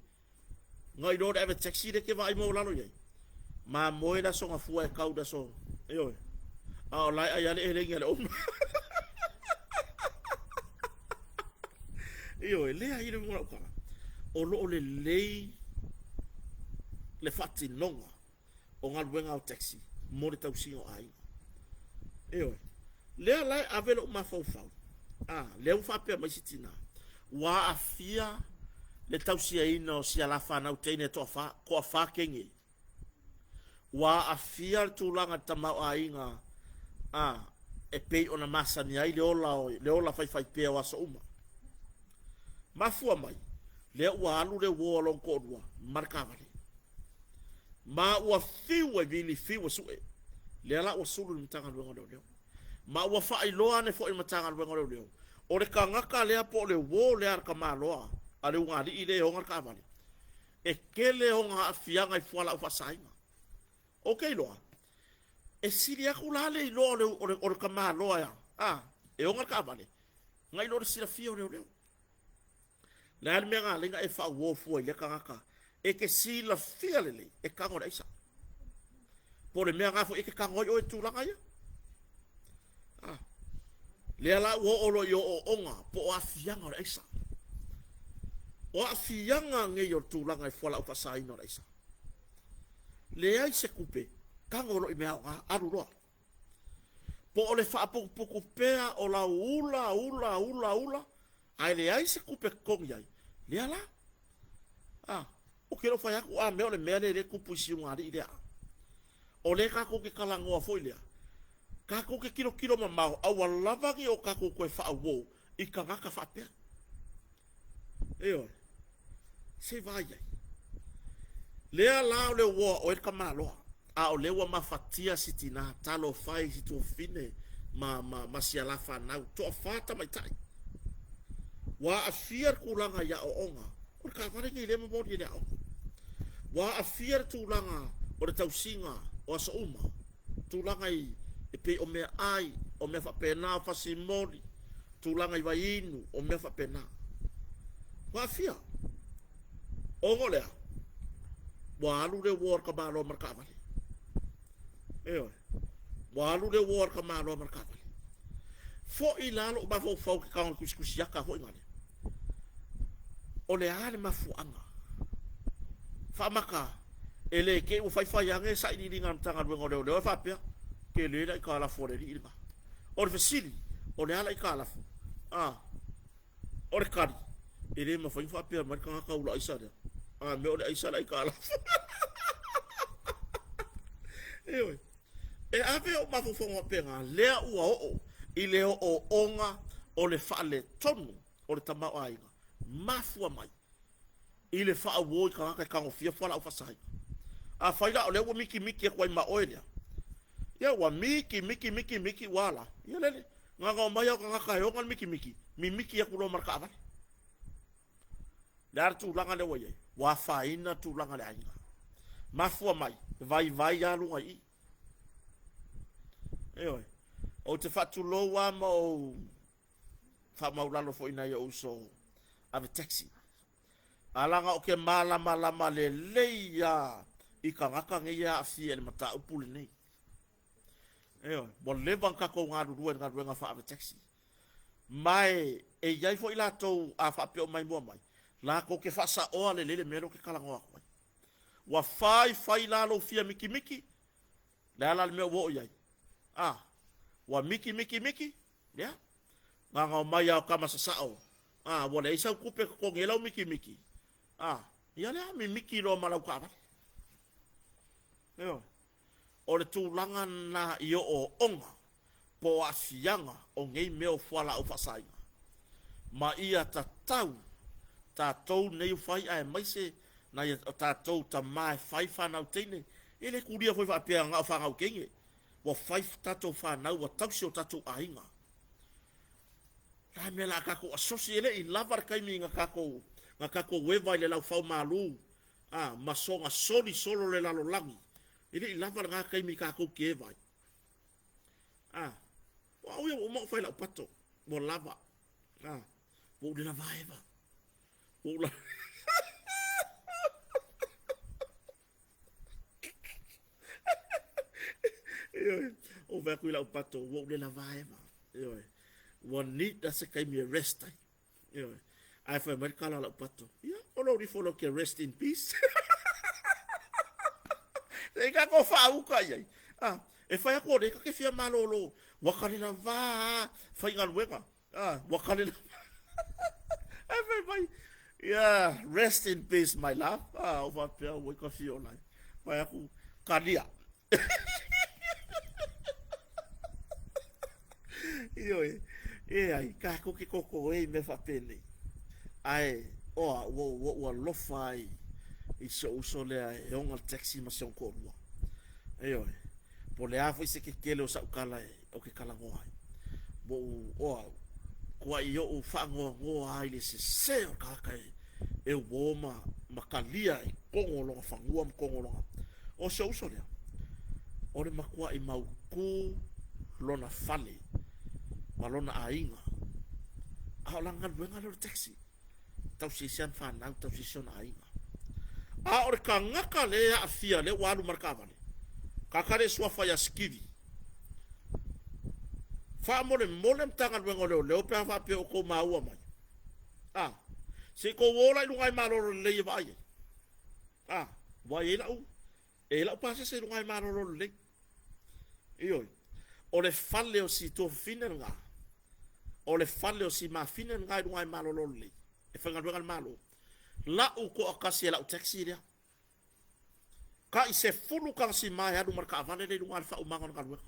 na iloa le ave taxi lea e te vaai maualalo i ai. Mamoe le aso Gafua e kau i le aso, ioe, a o la e ai lava le elegi a le owner. Ioe, leai le uiga o lau tala. O lo o lelei le faatinoga o galuega o taxi mo le tausiga o aiga. Ioe. Lea la e ave lou mafaufau, a, lea ua faapea mai si tina, ua aafia le tausiaina o si a la fanau teine e toafa, toafa teine. Ua aafia le tulaga i le tamaoaiga, a, e pei ona masani ai le ola o le ola faifaipea o aso uma. Mafua mai, lea ua alu le uo a lona toalua ma le taavale. Ma ua fiu e vili, fiu e sue. Lea la ua sulu i le Matagaluega o Leoleo. Ma ua faailoa ane foi i le Matagaluega o Leoleo, o le tagata lea po o le uo lea a le tamaloa a le ulugalii lea e ona le taavale, e tele ona aafiaga i fualaau faasaina. Ou te iloa, e sili atu la le iloa o le, o le, o le tamaloa a, e ona le taavale, nai lo le silafia o leoleo. Le a le mea na ala ai ona e faauo fua i lea tagata e te silafia lelei e tago i le aisa? Po o le mea na foi e te tago ai oe i tulaga ia? Ah. Lea la ua oo loa i ooooga po o aafiaga o le aisa. O aafiaga nei o le tulaga i fualaau faasaina o le aisa. Leai se tupe, tago loa i mea aoga, alu loa. Po o le faaputuputu pea o lau ula, ula, ula, ula, ae leai se tupe e totogi ai, lea la. A, ou te le o fai atu a mea o le mea lea e tupu i Siugalii lea. O lea tatou te talanoa foi lea, tatou te tilotilo mamao, aua lava ne i o tatou toe faauo i tagata faapea. Ioe. Se i vaai ai. Lea la o le uoa oe le tamaloa, a o lea ua mafatia si tina, talofa e i si tuafafine ma, ma, ma si ala fanau, toafa tamaitai. Ua aafia le tulaga i aoaoga, o le taavale lenei lea e momoli e le aoga. Ua aafia le tulaga o le tausiga o aso uma, tulaga i e pei o meaai, o mea faapena, o fasimoli, tulaga i vaiinu, o mea faapena. Ua aafia. Ona o le a? Ua alu le uo a le tamaloa ma le taavale. Ioe. Ua alu le uo a le tamaloa ma le taavale. Foi la lou mafaufau i ke tago tusitusiata foi nale. O le a le mafuaaga? Faamata e le te i ua faifai ane sailiiliga a le Matagaluega o Leoleo ae faapea, tele le aitalafu a le alii lena. O le fesili, o le a le aitalafu? A, o le tali, e le mafai ona faapea mai le tagata ula aisa lea, a mea o le aisa le aitalafu. Ioe. E ave ou mafaufauga faapena, lea ua oo i le ooooga o le faaletonu o le tamaoaiga, mafua mai i le faauo i tagata e tagofia fualaau faasaina. Afai la o lea ua mikimiki atu ai ma oe lea, ia ua miki miki miki miki ua ala, ia lele, gagao mai au tagata e ona le mikimiki, mimiki atu loa ma le taavale. Le a le tulaga lea ua i ai? Ua afaina tulaga o le aiga. Mafua mai, vaivai lava luga i i. Ioe. Ou te faatulou lava ma ou faamaulalo foi i nai ou uso ave taxi. A laga ou te malamalama lelei lava i tagata nei e aafia i le mataupu lenei. Ioe, ua leva ona tatou galulue i le galuega faa-ave taxi. Ma e i ai foi latou a faapea o maimoa mai, latou te faasaoa lelei le mea lea ou te talanoa atu ai. Ua fai fai la lou fia mikimiki, le a la le mea ua oo i ai? A, ua miki miki miki, ia, gagao mai lava o tama sasao, a, ua leai sau tupe e totogi ai lau mikimiki, a, ia lea, mimiki loa ma lau taavale. Ioe. O le tulaga lena i ooooga po o aafiaga o nei mea o fualaau faasaina, ma ia tatau tatou nei fai aemaise nai o tatou tama e fai fanau teine, e le tulia foi faapea na o fanau teine, ua fai tatou fanau, ua tausi o tatou aiga. La mea la tatou asosi, e le i lava le taimi na tatou na tatou eva i le laufau malu a ma soga soli solo le lalolagi, e le i lava lena taimi tatou te eva ai. A, o au ia ua uma ona fai lau pato, ua lava. A, ua ou le lava eva. Ua ou lava. Ioe, ou fai atu i lau pato, ua ou le lava eva. Ioe, ua need a se taimi e rest ai. Ioe, ae fai mai le tala a lau pato, ia, o O lou rifo lou ke rest in peace. Se i tatou faauka i ai. Ah, e fai atu o lea ta te fia malolo. Ua kale lava a faigaluega. Ah, ua kale lava. Ae fai mai, yeah, rest in peace my love. Ah, o faapea ua i ka fia ola ai. Fai atu, kalia. Ioe, e ai, tatou te toto e i mea faapenei. Ae, oa, ua, ua ou alofa ai i si ou uso lea e ona le taxi ma si ona toalua. Ioe, po o le a foi se tetele o sau tala e, ou te talanoa ai. Ua ou, oa, tuai ou faanoanoa ai i le sese o le tagata e, e uo ma, ma talia i totonu o lona fanua ma totonu o lona... O si ou uso lea, o le matua'i mautu lona fale ma lona aiga, a o lana galuega lea o le taxi, tausi ai si ana fanau, tausi ai si ona aiga. A o le tagata lea e aafia lea ua alu ma le taavale, tagata lea e suafa ia Sikivi, faamolemole le Matagaluega o Leoleo pe a faapea o outou maua mai, a, se i tou o la i luga i malolo lelei e vaai ai. A, ua i ai lau, e i ai lau pasese i luga i malolo lelei. Ioe. O le fale o si tuafafine lena, o le fale o si mafine lena i luga i malolo lelei, e faigaluega le Malo. Lau toatasi e lau taxi lea. Tai 10 tagasima e alu ma le taavale lea i luga o le faaumaga o le galuega.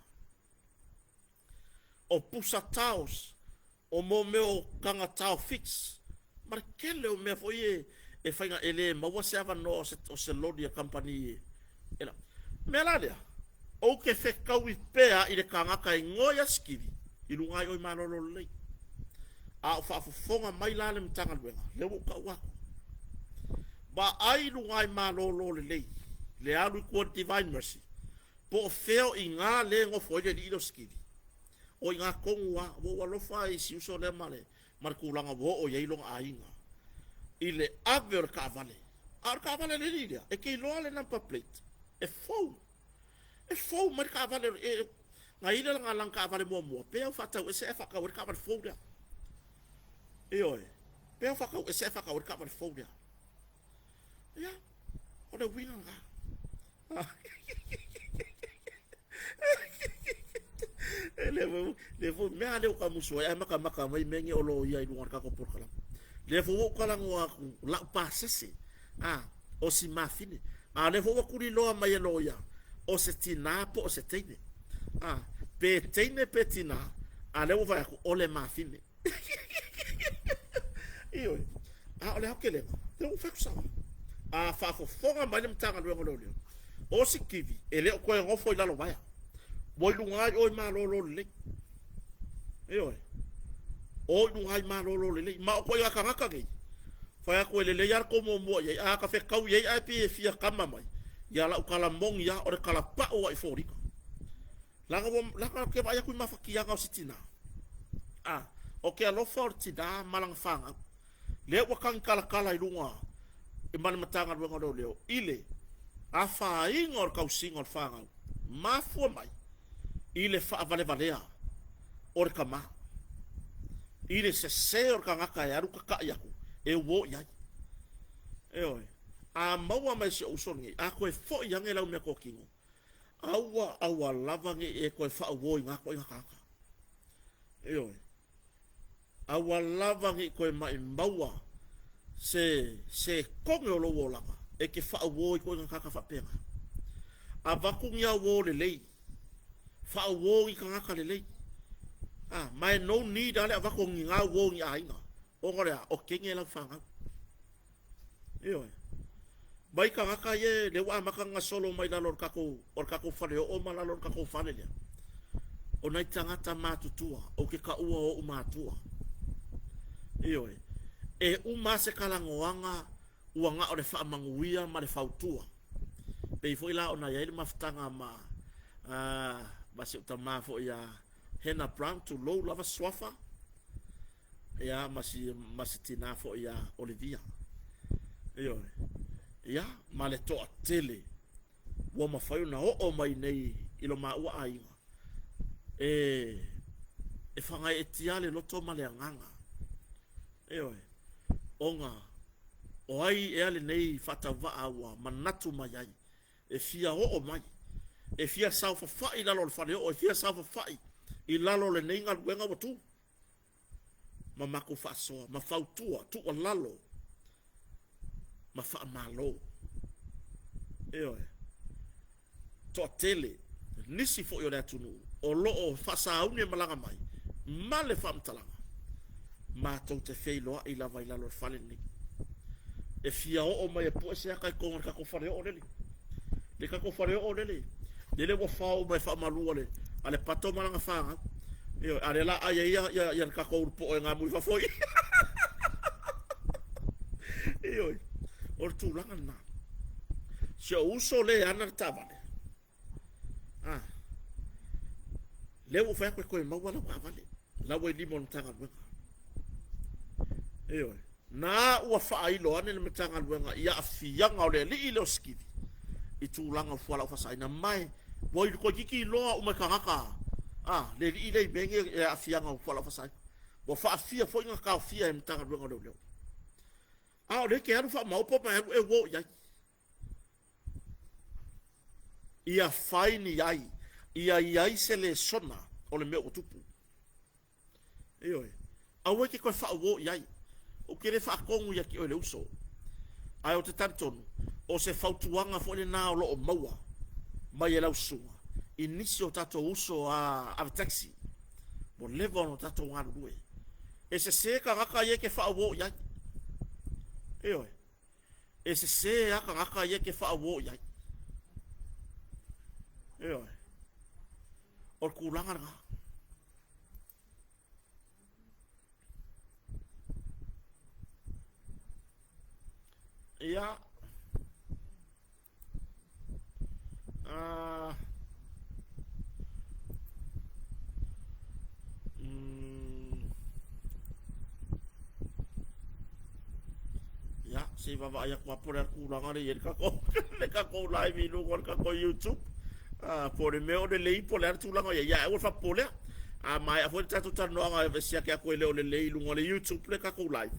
O pusa taos, o mo mea o taga tao fix, ma le tele o mea foi e, e faiga e le maua se avanoa o se, o se loli a kamupani e, e lau. Mea la lea, ou te fetaui pea i le tagata e igoa ia Sikivi i luga ai o i malolo lelei. A o faafofoga mai la le Matagaluega, lea ua ou taua atu. Vaai i luga i malolo lelei, le alu i tua i le Divine Mercy, po o fea o i ina lea e nofo ai le alii lea o Sikivi. O i ina tonu lava, ua ou alofa i si uso lea ma le, ma le tulaga ua oo i ai lona aiga i le ave o le taavale. A o le taavale a le alii lea, e te iloa le number plate, e fou. E fou mai le taavale, e, na i ai lana taavale muamua, pe au faatau ese ae faatau ai le taavale fou lea. Ioe, pe au faatau ese ae faatau ai le taavale fou lea. Ia, o le uiga lena. E le foi, le foi mea lea ua tamusu ai, ae matamata mai mea nei o loia i luga o le tatou polokalame. Lea foi ua ou talanoa atu, lau pasese, a, o si mafine. A o lea foi ua tuliloa mai e loia, o se tinā po o se teine. A, pe teine pe tinā, a lea ua fai atu, o le mafine. Ioe. A o le aotelega, lea ua fai atu sao. A faafofoga mai le Matagaluega o Leoleo, o si kivi e le o toe nofo i lalo vaea. Ua i luga ai o i malolo lelei. Ioe. O i luga ai malolo lelei. Ma o ituaiga tagata nei, fai atu e lelei lava le tou muamua i ai. A ta fetau i ai ae pei e fia kama mai, ia lau tala moni lava, o le talapau lava i foliga. Leaga ua, leaga ou te vaai atu i mafatiaga o si tinā. A, o ke alofa o le tinā ma lana fanau. Lea ua tagitalatala i luga i ma le Matagaluega o Leoleo i le afaina o le tausiga o le fanau, mafua mai i le faavalevalea o le tama, i le sese o le tagata e alu tata'i atu e uo i ai. Ioe. A maua mai e si ou uso lenei, a toe fo'i ane lau meatotino, Aua, aua lava ne i e toe faauo i na ituaiga tagata. Ioe. Aua lava ne i toe maʻimaua se, se toge o lou olaga e te faauo i ituaiga tagata faapena. Avatu ni auō lelei, faauo ni tagata lelei. A, ma e no need lava le avatu o ni gauō i ni aiga, ona o le a? O kege lau fanau. Ioe. Mai tagata ia lea ua amata ona gasolo mai lalo o le tatou, o le tatou faleoo ma lalo o le tatou fale lea. O nai tagata matutua, ou te taua o ou matua. Ioe. E uma lava se talanoaga ua na o le faamanuia ma le fautua. Pei foi la ona i ai le mafutaga ma, ma si ou tama foi ia Hannah Brown, tulou lava suafa, ia ma si, ma si tinā foi ia Olivia. Ioe. Ia, ma le toatele ua mafai ona oo mai nei i lo maua aiga, e, e fagaeetia le loto ma le agaga. Ioe. Ona O ai ea lenei faatauvaa ua manatu mai ai e fia oo mai, e fia saofafai i lalo o le faleoo, e fia saofafai i lalo o lenei galuega ua tu ma matou faasoa, ma fautua, tuualalo ma faamalo. Ioe. Toatele nisi foi o le atunuu o lo o faasauni e malaga mai ma le faamatalaga, matou te feiloai lava i lalo o le fale lenei. E fia oo mai e pue se ata i totonu o le tatou faleoo lele. Le tatou faleoo lele, lele ua fao uma e faamalu a le, a le pato ma lana fanau. Ioe, a o lea o le a ai ai ia, ia, ia le tatou ulupo'o e gamu i fafo i. Ioe, o le tulaga lena. Si ou uso lea e ana le taavale, ah, lea ua ou fai atu e toe maua lau taavale, la ua i lima o le Matagaluega. Ioe, na ua faailo ane le Matagaluega i aafiaga o le alii lea o Sikivi i tulaga o fualaau faasaina, ma e ua toeitiiti iloa uma e tagata a le alii lea i mea nei e aafiaga o fualaau faasaina. Ua faafia foi ona taofia e le Matagaluega o Leoleo. A o lea e te alu faamaopo ma e alu e uo i ai. Ia fai ni ai, ia i ai se lesona o le mea ua tupu. Ioe. Aua e te toe faauo i ai. Ou te le faatonu ia te oe le uso. Ae ou te talitonu, o se fautuaga foi lena o lo o maua mai e lau susuga i nisi o tatou uso a ave taxi. Ua leva ona tatou galulue. E sese tagata ia e te faauo i ai. Ioe. E sese lava tagata ia e te faauo i ai. Ioe. O le tulaga lena. Ia. Ia, se i vaavaai atu lava po o le a le tulaga lea e i ai le tatou, le tatou live i luga o le tatou YouTube. Ah, po o le mea o lelei po o le a le tulaga o i ai. Ia, aua le faapopolea. A maea foi le tatou talanoaga e siaki atu e le o lelei i luga o le YouTube le tatou live.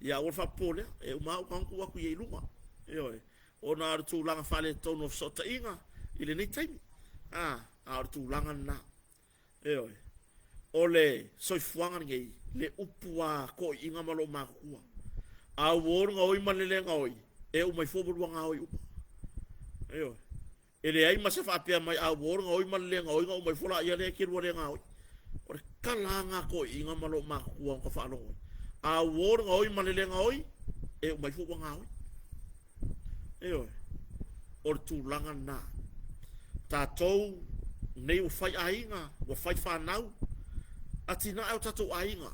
Ia, aua le faapopolea. E uma lava ou tago tuu atu i ai i luga. Ioe. Ona o le tulaga faaletonu o fesootaiga i lenei taimi. A, a o le tulaga lena. Ioe. O le soifuaga lenei, le upu a toeaiina ma loomatutua. A ua o le gaoi ma le le gaoi, e uma ifo ua lua gaoi uma. Ioe. E leai ma se faapea mai a ua o le gaoi ma le le gaoi ona uma ifo laia lea e te lua le gaoi. O le tala lava lena a toeaiina ma loomatutua na ta faalogo ai. A ua o le gaoi ma le le gaoi, e uma ifo ua gaoi. Ioe. O le tulaga lena. Tatou nei ua fai aiga, ua fai fanau, atinae o tatou aiga.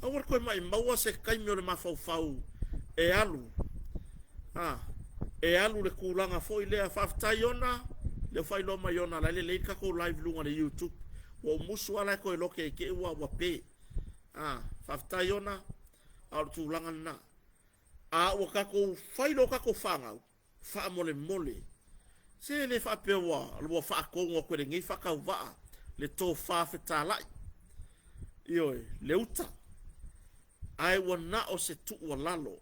Aua le toe maimaua se taimi o le mafaufau e alu, a, e alu le tulaga foi lea. Faafetai Iona, lea ua faailoa mai Iona la e lelei le tatou live i luga o le YouTube. Ua ou musu lava la e toe lote i te i ua pe. A, faafetai Iona, a o le tulaga lena. A ua tatou fai loa tatou fanau, faamolemole, se le faapea ua, ua faatonu atu e lenei faatauvaa le tofa fetalai, ioe, le uta, ae ua na o se tuualalo.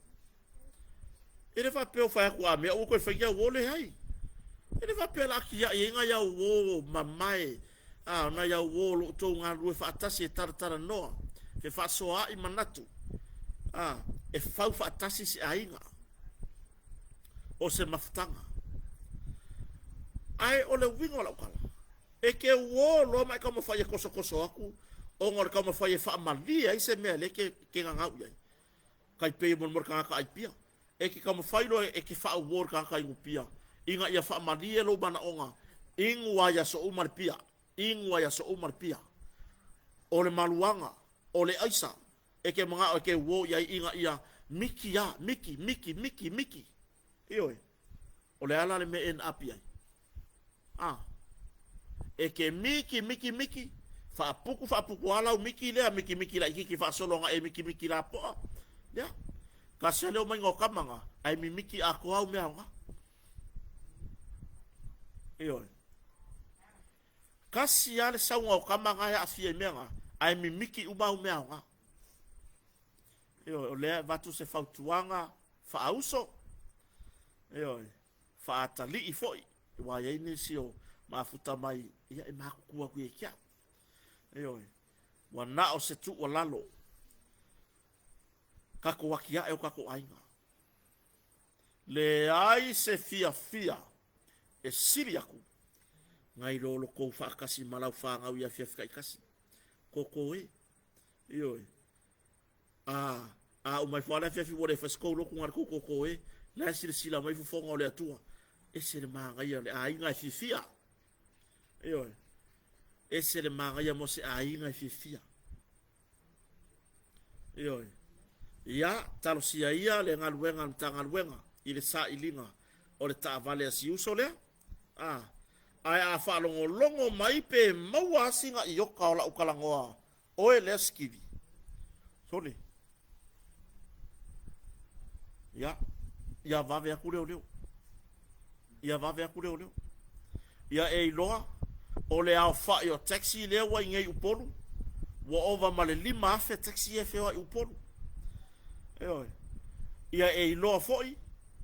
E le faapea ua fai atu a mea aua toe fai ni auo, leai. E le faapea o le a tiai ai nai auo mamae, a o nai auo o lo o outou galulue faatasi e talatalanoa, fefaasoaai manatu, a, e fau faatasi se aiga. O se mafutaga. Ae o le uiga o lau tala, e te uo loa ma e taumafai e tosotoso atu ona o le taumafai e faamalie ai se mea lea e te gagau i ai. Tai pei mo le tagata ai pia. E te taumafai loa e te faauo le tagata inu pia ina ia faamalie lou manaoga, inu lava i aso uma le pia, inu lava i aso uma le pia. O le maluaga, o le aisa, e te manao e te uo i ai ina ia miki a, miki, miki, miki, miki. Ioe. O le a la le mea e naapi ai? A. E te miki, miki, miki, faaputu, faaputu lava lau miki lea, miki, miki laitiiti faasolo ina e miki, miki lapoa. Ia. Tasi lava le omaiga o tama na, ae mimiki atoa au mea aoga. Ioe. Tasi lava le sauga o tama na e aafia i mea na, ae mimiki uma au mea aoga. Ioe, o lea e avatu se fautuaga. Faauso, ioe, faatalii foi, aua e i ai nisi o mafuta mai, ia e matutu atu ia te au. Ioe, ua na o se tuualalo, tatou atiae o tatou aiga. Leai se fiafia e sili atu nai lo lo tou faatasi ma lau fanau i afiafi taitasi. Toto e. Ioe. A, a uma ifo lava le afiafi ua le fai se tou lotu na o le tou toto e. La e silasila mai fofoga o le Atua. Ese le manaia o le aiga e fiafia. Ioe. Ese le manaia mo se aiga e fiafia. Ioe. Ia, talosia ia le galuega a le Matagaluega i le sailiga o le taavale a si uso lea. A, ae a faalogologo mai pe maua lava sina ioka o lau talanoa oe lea Sikivi. Sole. Ia, ia vave atu leoleo. Ia vave atu leoleo. Ia e iloa, o le aofai o taxi lea ua i nei i Upolu, ua ova ma le 5,000 taxi ia e feoai i Upolu. Ioe. Ia e iloa foi,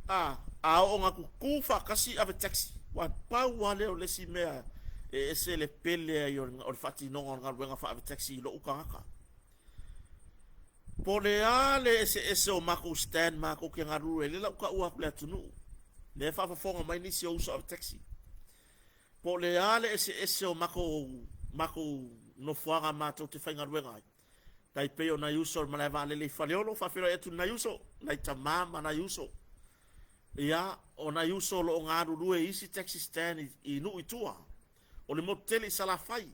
a, a oo ina tutu faatasi ave taxi, aua pau lava lea o le isi mea e ese le pele ai o le faatinoga o le galuega faa-ave taxi i lou tagata. Po o le a le eseese o matou stand matou te galulue ai, lea la ua taua atu i le atunuu, lea e faafofoga mai nisi o uso ave taxi. Po o le a le eseese o matou, matou nofoaga matou te faigaluega ai, tai pei o nai uso o le malae vaalele i Faleolo, faafeiloai atu i nai uso, nai tama ma nai uso. Ia, o nai uso o lo o galulue i isi taxi stand i, i nuu i tua, o le motu tele i Salafai,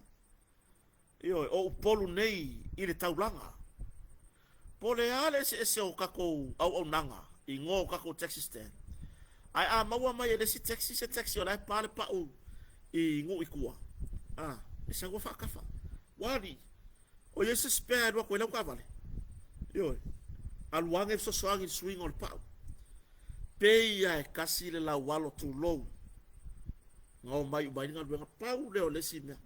Ioe, o Upolu nei i le taulaga. Po o le a le eseese o tatou auaunaga i igoa o tatou taxi stand, ae a maua mai e le isi taxi se taxi o la e pa le pau i nuu i tua, a, e sau lava faatafa. Ua alii, o i ai se spare e alu atu ai lau taavale? Ioe, alu ane fesoasoani i le suiga o le pau. Pei lava e tasi le laualo tulou na omai uma ai le galuega. Pau lea o le isi mea.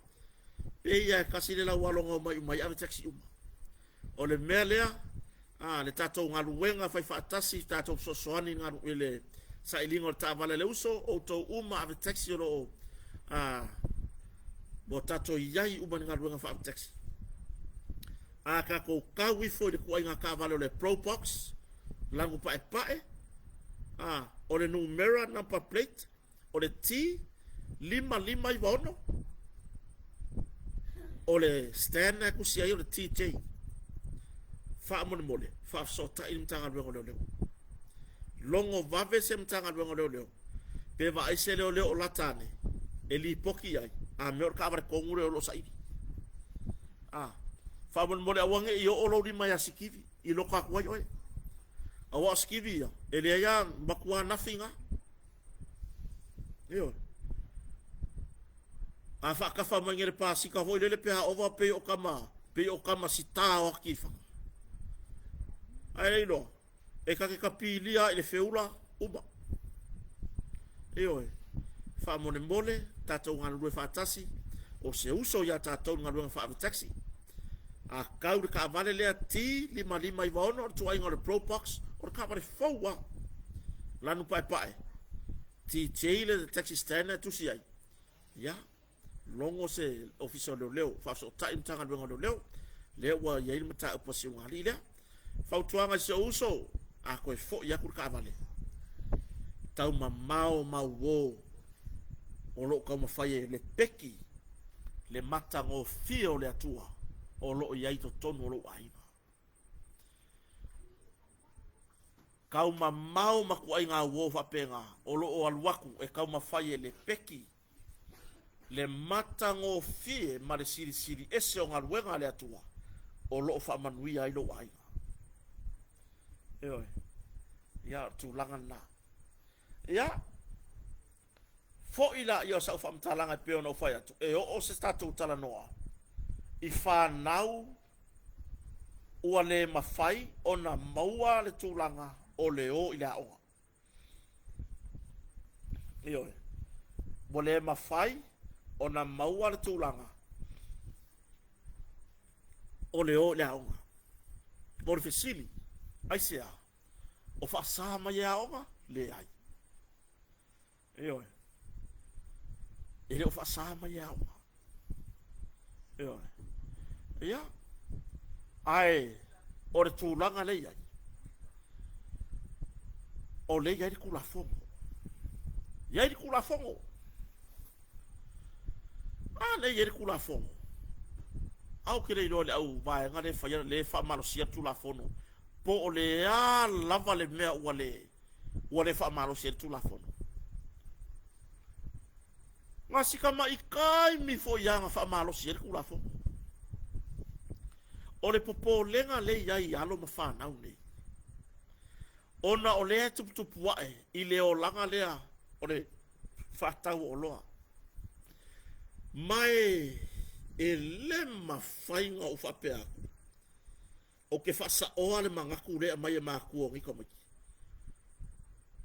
Pei lava e tasi le laualo na omai uma ai ave taxi uma. O le mea lea, a, le tatou galuega fai faatasi, tatou fesoasoani i le sailiga o le taavale a le uso, outou uma ave taxi o lo o a, ua tatou i ai uma i le galuega faa-ave taxi. A tatou tau ifo i le tuaiga taavale o le Probox, lanu paepae, a, o le numera number plate, O le T5596, o le stand na e tusi ai o le TJ. Faamolemole, faafesootai i le Matagaluega o Leoleo. Logo vave se Matagaluega o Leoleo, pe vaai se leoleo o lata ane e lipoti i ai, a mea o le taavale tonu lea o lo o saili. A, faamolemole aua ne i oo lou lima ia Sikivi i loka atu ai oe. Aua o Sikivi ia, e leai lava, matua nafi na. Ioe. A faatafa mai nei le pasika foi lele pe a ova pei o tama, pei o tama sita o ati i fana. Ae le iloa, e ta te tapilia i le feula uma. Ioe. Faamolemole, tatou galulue faatasi, o se uso ia tatou i le galuega faa-ave taxi. A tau le taavale lea T5596, o le tuuaiga o le Probox, o le taavale fou lava. Lanu paepae, TJ le taxi stand na e tusi ai. Ia, logo se Ofisa o Leoleo, faafesootai le Matagaluega o Leoleo, lea ua i ai le mataupu a si ulugalii lea. Fautuaga i si ou uso, a toe foi atu le taavale, taumamao mauo o lo o taumafai e lepeki le matagofie o le Atua o lo o i ai i totonu o lou aiga. Taumamao ma tuaiga uo faapena o lo o alu atu e taumafai e lepeki le matagofie ma le silisili ese o galuega a le Atua o lo o faamanuia ai lou aiga. Ioe. Ia, o le tulaga lena. Ia, foi laia o sau faamatalaga e pei ona ou fai atu, e oo se tatou talanoa i fanau ua le mafai ona maua le tulaga o le o i le aoga. Ioe. Ua le mafai ona maua le tulaga o le o i le aoga. O le fesili, aisea? O faasa mai e aoga? Leai. Ioe. E le o faasa mai e aoga. Ioe. Ia. Ae o le tulaga lea i ai, o lea i ai le Tulafono. I ai le Tulafono. A lea i ai le Tulafono. A ou te le iloa i le au vaega lea e faia, lea e faamalosia le Tulafono, po o le a lava le mea ua le ua le faamalosi ai le Tulafono. Na si tama'i taimi foi lava na faamalosi ai le Tulafono. O le popolega lea i ai i alo ma fanau nei, ona o lea e tuputupu ae i le olaga lea o le faatau o oloa. Ma e le mafai ona ou faapea atu, Ou te faasaoa le manatu lea e aumai e matua o nei tamaiti,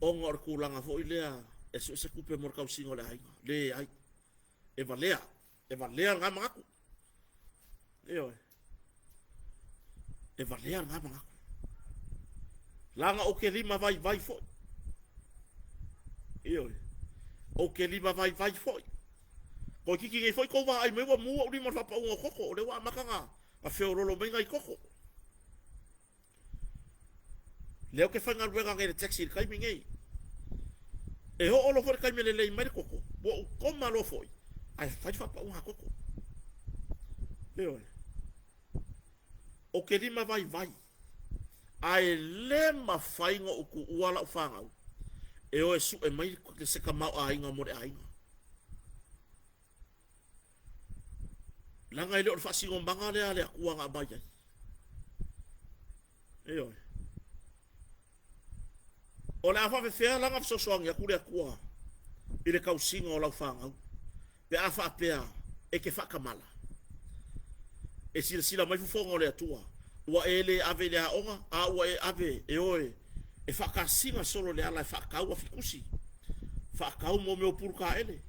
ona o le tulaga foi lea e sue se tupe mo le tausiga o le aiga. Leai, e valea, e valea lena manatu. Ioe, e valea lena manatu. Leaga ou te lima vaivai foi. Ioe, ou te lima vaivai foi. Toeitiiti nei foi tou vaai mai ua mu ou lima i le faapauga o toto, o lea ua amata ona feololo mai nai toto. Lea ou te faigaluega nei i le taxi i le taimi nei. E oo loa foi le taimi e lelei mai le toto, ua ou koma loa foi, ae fai le faapauga toto. Ioe. Ou te lima vaivai, ae le mafai ona ou tuua lau fanau e o e sue mai se tamaoaiga mo le aiga. Leaga e le o le faasinomaga lea a le Atua na aumai ai. Ioe. O le a faapefea la ona fesoasoani atu le Atua i le tausiga o lau fanau pe a faapea e te faatamala? E silasila mai fofoga o le Atua, ua e le ave i le aoga, a ua e ave e o e faatasina solo i le ala e faatau afitusi, faatau mo mea o pulu taele.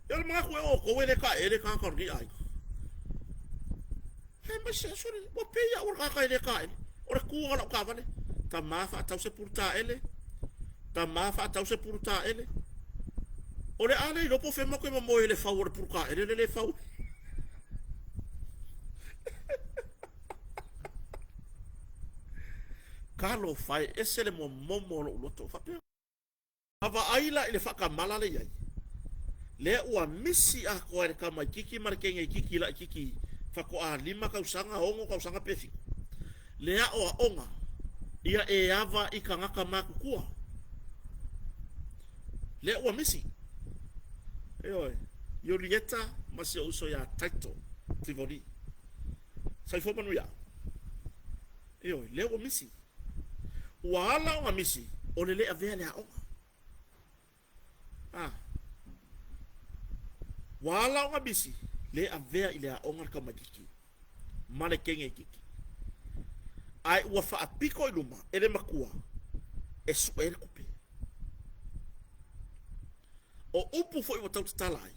Ia o le manatu ea o outou e le taeele tagata o lenei aiga? Fai mai se aso, ua pei au o le tagata e le taele. O le tu o lau taavale, tama faatau se pulu taele, tama faatau se pulu taele. O le a le iloa po o fea matou te momoe i le fau o le pulu taele le le fau. Talofa e, ese le momomo o lou loto. Faapea. A vaai la i le faatamala lea i ai, lea ua misi atoa e le tamaitiiti ma le teineitiiti laitiiti faatoa 5 tausaga, 6 tausaga pe 7, le aoaoga ia e ava i tagata matutua. Lea ua misi. Ioe, Iulieta ma si ou uso ia Taito Tivoli. Soifua manuia. Ioe, lea ua misi. Ua ala ona misi o le le avea le aoga. A. Ua ala ona misi le avea i le aoga le tamaitiiti ma le teine itiiti. Ae ua faapito i luma e le matua e sue ai le tupe. O upu foi ua tau tatala ai,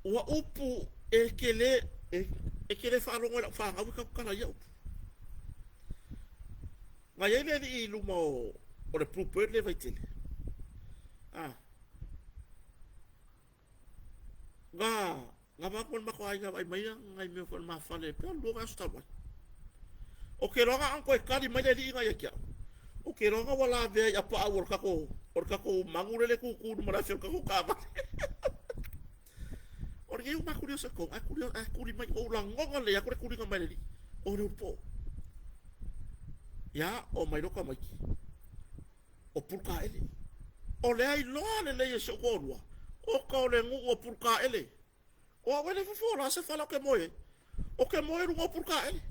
ua upu e te le, e te le faalogo i lau fanau e tautala ia upu. Na i ai le alii i luma o, o le Bluebird le Vaitele. Ah. Na, na vaku le matou aiga vaai mai nai mea foi le mafale pe lua vaiaso talu ai. O ke loa na toe tali mai le alii na ia te au. O ke loa na ua lavea i apaau o le tatou, o le tatou manu lele tutu i luma o le afi o le tatou taavale. O lenei ua makulia o se tonu, ae kuli, ae kuli mai, ua ou lagona lelei atu le kuliga mai le alii, o le ulupo. Ia, o mai loa tamaiti, o Pulukaele. O lea iloa lelei e si ou toalua, oka o le nuu o Pulukaele. O au e le fofo la se fala o ke moe ai. O ke moe luga o Pulukaele.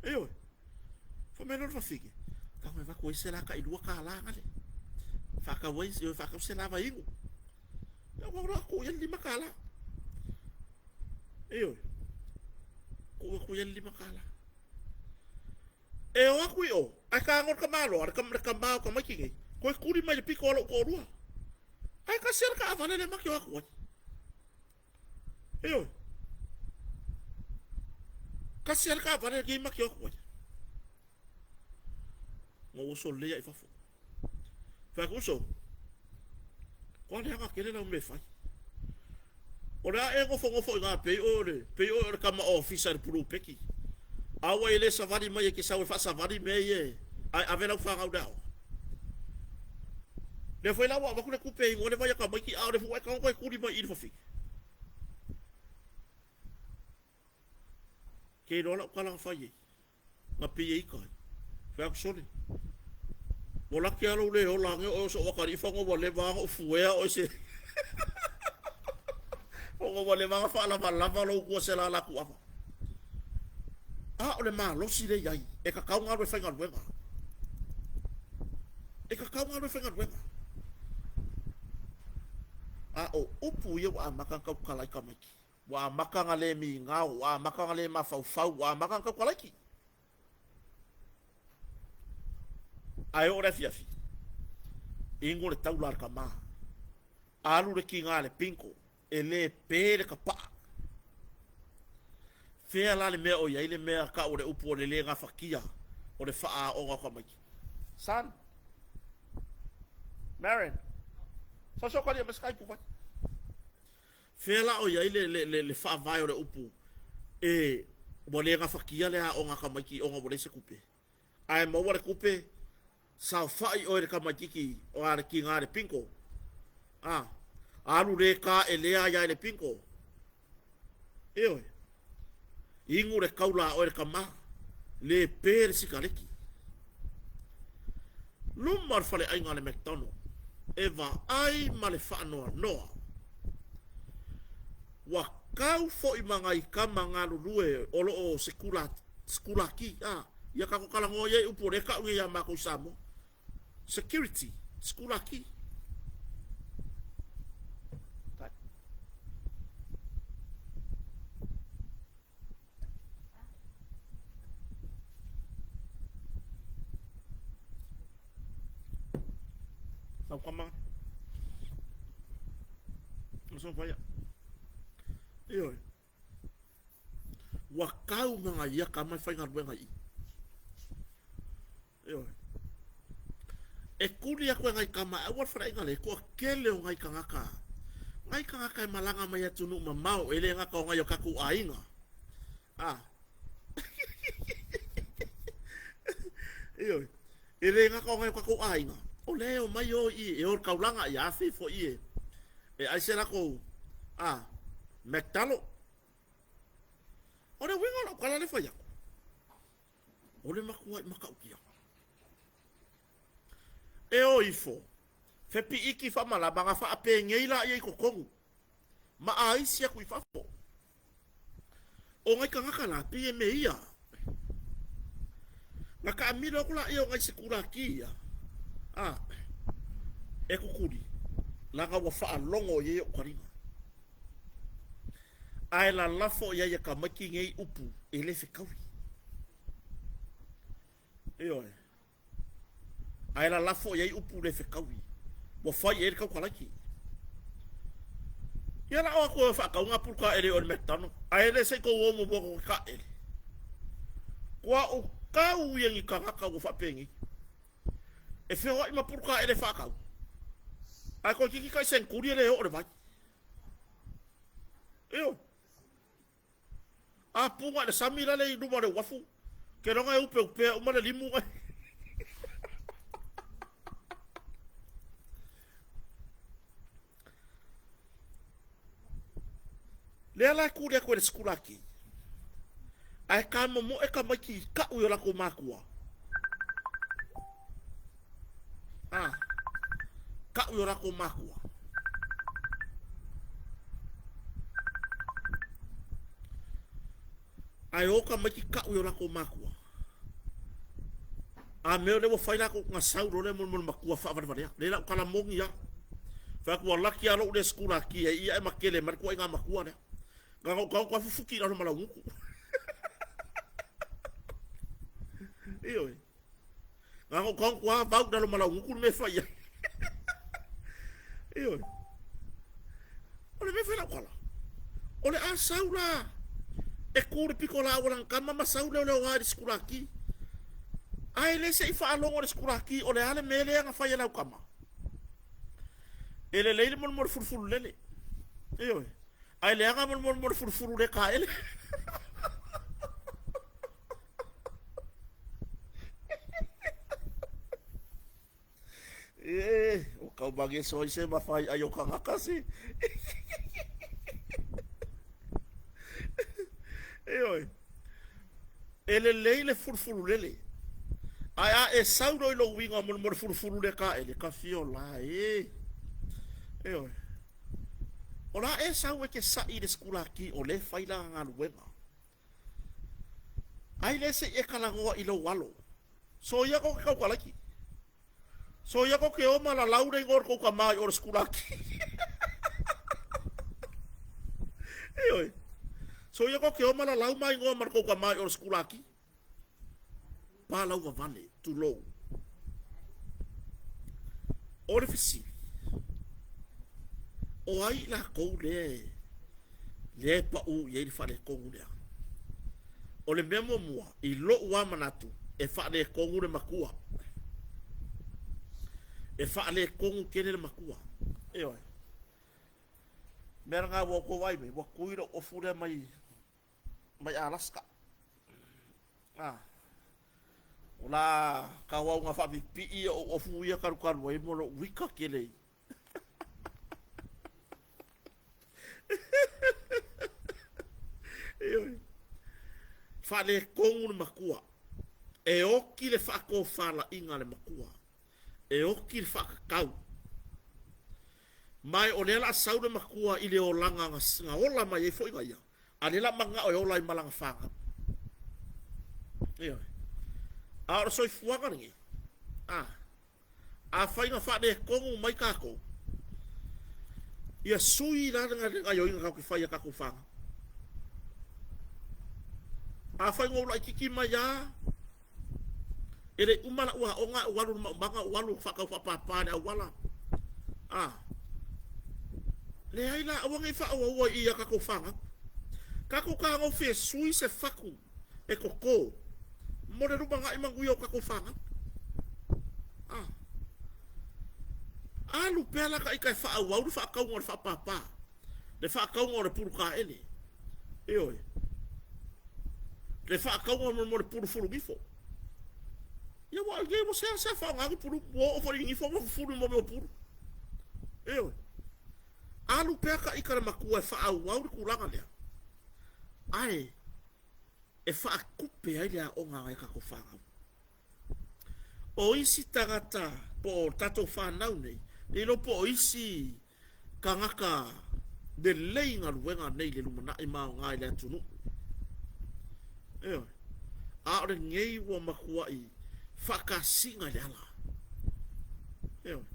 Ioe. Fai mai loa le fafine, tago e avatu ai se la tailua kālā gale. Faatau ai, ioe, faatau se lava inu. Ia ua loa tuu i ai le 5 kālā. Ioe. Tuu atu i ai le 5 kālā. E o atu i o, ae tago le tamaloa, le tama o tamaiti nei, toe tuli mai le pito a lou toalua. Ae tasi lava le taavale lea ma te o atu ai. Ioe. Tasi lava le taavale lenei ma te o atu ai. Na ou oso lelei lava i fafo. Fai atu, Uso, kua leaga tele lau mea e fai. O le a e nofonofo i ina pei oe o le, pei oe o le tama ofisa i le pulupeti. A ua e le savali mai e te sau e faasavali mea ia e, ae ave lau fanau i le aoga. Lea foi la ua avatu le tupe e inu ai le vai a tamaiti, a o lea foi ua e tago toe tuli mai i i le fafine. Ke iloa lau tala na fai ai, na pei e ita ai. Fai atu, Sole, ua laki lava lou le ola ane oe o sou atalii faga ua leva lava ona ou fuea oe se ona ua leva lava ona faalavalava lou tua se lala atu ava. A o le malosi lea i ai, e tatau ona alu e faigaluega. E tatau ona alu e faigaluega. A o upu ia ua amata ona tautala ai tamaiti. Ua amata ona le migao, ua amata ona le mafaufau, ua amata ona tautalaiki. Ae oo le afiafi, inu le taula a le tama, alu le tiga a le bingo, e le pe le tapaa. Fea la le mea o i ai le mea tau o le upu o le le gafatia o le faaaoga o tamaiti? Son, Maren, sau se talia mai se tai puvai. Fea la o i ai le, le, le, le faavae o le upu e ua le gafatia le aoga a tamaiti ona ua leai se tupe? Ae maua le tupe, saofai oe i le tamaititi a le tiga i le bingo, a, alu le taelea ai lava i le bingo. Ioe. Inu le taula a oe le tama, le pe le sikaleki. Luma o le faleaiga a le McDonald, e vaai ma le faanoanoa. Ua tau foi ma nai tama galulue o lo o sekula, sekulati, a, ia tatou talanoa ia i upu o lea e tau nei ia matou i Samoa. Security, sekulati. Lau kama. So fai. Ioe. Ua kau ma ngai ia kama e faigaluega i i. Ioe. E kuli aku e ngai kama e aua le faleaiga le toatele o ngai tagata. Ngai tagata e malaga mai atunuu mamao e le gata o ngai o tatou aiga. A. Ioe. E le gata o ngai o tatou aiga, o lea e omai o i e o i le taulaga ia afe ifo i e e ai se latou a McDonald. O le uiga o lau tala lea e fai atu, o le matuai matautia. E o ifo, fepiiki faamalama na faapenei laia i totonu ma aisi atu i fafo. O ngai tagata la, pei e me ia. Na taamilo atu laia o ngai sekulati ia, a, e kukuli, leaga ua faalogo i ai o'u taliga. Ae lalafo i ai e tamaiti nei upu e le fetaui. Ioe. Ae lalafo i ai upu le fetaui. Ua fai i ai le tautalaiki. Ia la o atu e faatau ngā pulu kaele o le McDonald. Ae le se i tou o muamua ko ke kaele. Kua u kau ia ni tagata ua faapenei. E feoai ma pulu kaele e faatau. Ae toeitiiti tai sengkuli e le oo le vai. Ioe. A puga i le sami lale i luma o le uafu, ke loga e upeupea uma le limu. Lea la e kuli atu e le sikulaki, ae kamomoe tamaiti i ka'u i o latou matua. A, ka'u i o latou matua. Ae o tamaiti ka'u i o latou matua. A mea o lea ua fai latou na sau loa lea mo le matua faavalevalea. Lea la u tala moni lava. Fai atu ua laki lava lou le sikulaki ai ia e makele mai le tuaiga matua lea. Na ona ou tago atu lava fufuki i lalo ma laugutu. Ioe. Na ona ou tago atu lava vau i lalo ma laugutu le mea e fai ai. Ioe. O le mea fai lau tala, o le a sau la e tu le pito laau a lana tama ma sau lea o le oa i le sikulaki. Ae le se i faalogo le sikulaki o le a le mea lea na fai e le aukama. E lelei le molemole fulufulu lele. Ioe. Ae leaga mo le molemole fulufulu le kaele. E, o kau mageso ai se mawhai ai o kangaka se. Ioe. E lelei le fulufulu lele. Ae a e sau loa i lou uiga mo le fulufulu le kaele, ka fio la e. Ioe. O la e sau e te sa'i i le sikulaki o lea e fai lana galuega. Ai lea se i e talanoa i lou alo. Soia kou te tautalaiti. Soia kou te o ma lalau le igoa o le tou tama i o le sikulaki. Ioe. Soia kou te o ma lalau ma igoa ma le tou tama i o le sikulaki. Palauvavale, tulou. O le fesili, o ai i latou lea e, lea e pau i ai le faaletonu lea? O le mea muamua, i lou lava manatu, e faaletonu le matua. E faaletonu tele le matua. Ioe. Mea lena ua outou vaai mai, ua tui lou ofu lea mai mai Alaska. Ah. O la tauau na faapipii o ofu ia talu ai mo lou wika tele. Ioe. Faaletonu le matua. E oki le faatofalaiga a le matua. E oki le faatatau. Ma o lea la sau le matua i le olaga na ola mai ai foi na ia. A lea la manao e ola ai ma lana fanau. Ioe. A o le soifuaga lenei. Ah. Afai na faaletonu mai tatou, ia sui la le gaoioiga tatou te fai ia tatou fanau. Afai na ou laititi mai a, e le uma lau aoga ou alu i le maumaga ou alu faatau faapapa i le auala. Ah. Leai la, aua ne i faaauaua i ia tatou fanau. Tatou fetagofi e sui se fatu e toto mo le lumanai manuia o tatou fanau. Ah. Alu pea la ta ita e faaauau le faatauga o le faapapa, le faatauga o le pulu kaele. Ioe. Le faatauga mo le pulu fulugifo. Ia ua ai ua seasea faaaoga ni pulu, ua oo foi i nifo ma fufulu i mea o pulu. Ioe. Alu pea ta ita le matua e faaauau le tulaga lea. Ae e faatupe ai le aoga a nai tatou fanau. O isi tagata po o tatou fanau nei, le iloa po o isi tagata lelei galuega nei i le lumanai ma aoga i le atunuu. Ioe. A o lenei ua matuai faatasiga i le ala. Ioe.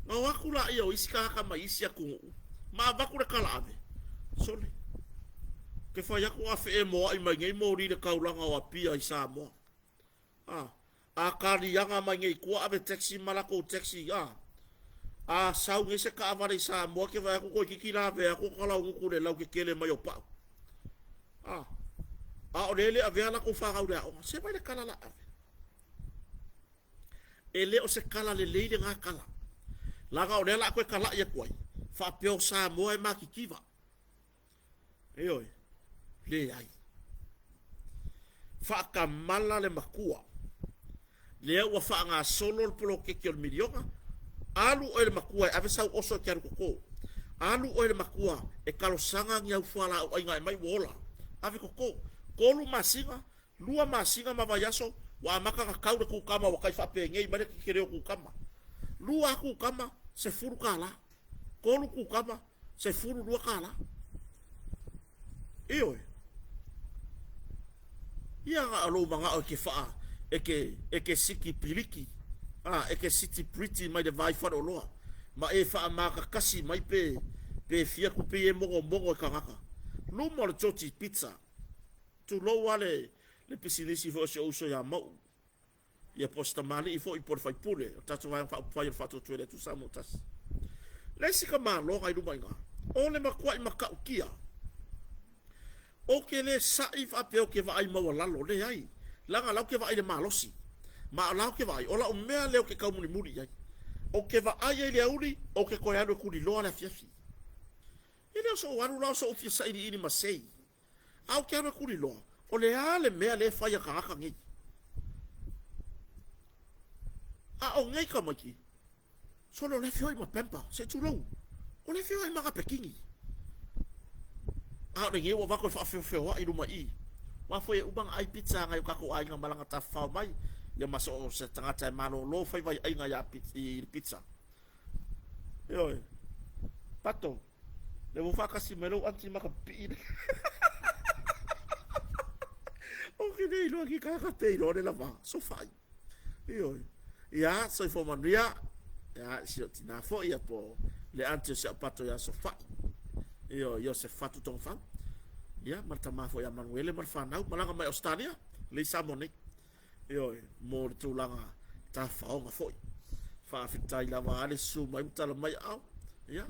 Na o atu laia o isi tagata mai isi atunuu ma avatu le tala ave. Sole. Ke fai atu a feemoa'i mai nei moli i le taulaga o Apia i Samoa. A, a kaliaga mai nei i tua ave taxi ma latou taxi, a, a sau nei se taavale i Samoa ke vaai atu toeitiiti lavea atu o Talaunutu i le lautetele mai o pau. A, a o lea e le avea latou fanau i le aoga, se mai le tala la ave. E le o se tala lelei lena tala. Leaga o lea o le a toe talai atu ai, faapea o Samoa e matitiva. Ioe, leai. Faatamala le matua. Lea ua faagasolo le poloketi o le miliona, alu oe le matua e ave sau oso e te alu toto. Alu oe le matua e talosaga ni au fualaau aina e aumai ua ola. Ave toto. 3 masina, 2 masina ma vaiaso, ua amata ona tau le kukama ua tai faapenei mai le tetele o kukama. 2 kukama, $10. 3 kukama, $12. Ioe. Ia na o lou manao e ke faa, e ke, e ke siki piliki, a, e ke siti pretty mai le vai faleoloa, ma e faamakakasi mai pe, pe fia tupe ia e mogomogo e tagata. Luma o le Georgie Pizza. Tulou lava le, le pisinisi foi o si ou uso ia Mauu. Ia po o se tamalii foi po o le faipule o le tatou Vaega Faaupufai o le Faatuatua i le Atua Samoa Tasi. Le isi tamaloga i luma i ina, o le matuai matautia. Ou te le sa'i faapea ou te vaai maualalo, leai, leaga o la ou te vaai i le malosi. Ma o la ou te vaai, o la'u mea lea ou te taumulimuli i ai. Ou te vaai ai i le aoauli, ou te toe alu e tuliloa le afiafi. E le o so'u alu la o so'u fia sailiili ma sei, a ou te alu e tuliloa, o le a le mea lea e fai a tagata nei? A o nei tamaiti, sole o la e feoai ma pamper, se i tulou, o la e feoai ma napekini. A o lenei ua avatu e faafeofeoai i luma i i. Aua foi e uma ona ai pizza a nai o tatou aiga malaga tafafao mai, ia ma so o se tagata e malolo faiva i aiga ia i le pizza. Ioe. Pato, lea ua faatasi mai lou aunty ma ka pipii le. Ou te le iloa ni tagata pe iloa le lava. Sofai. Ioe. Ia, soifua manuia. Ia, si o tina foi ia po le aunty o si au pato ia Sofai. Ioe, Iosefatu Togafau. Ia, ma le tama foi ia Manuele ma le fanau. Malaga mai Ausetalia, lea i Samoa nei. Ioe, mo le tulaga tafaoga foi. Faafetai lava a le susu mai ma tala mai aao. Ia,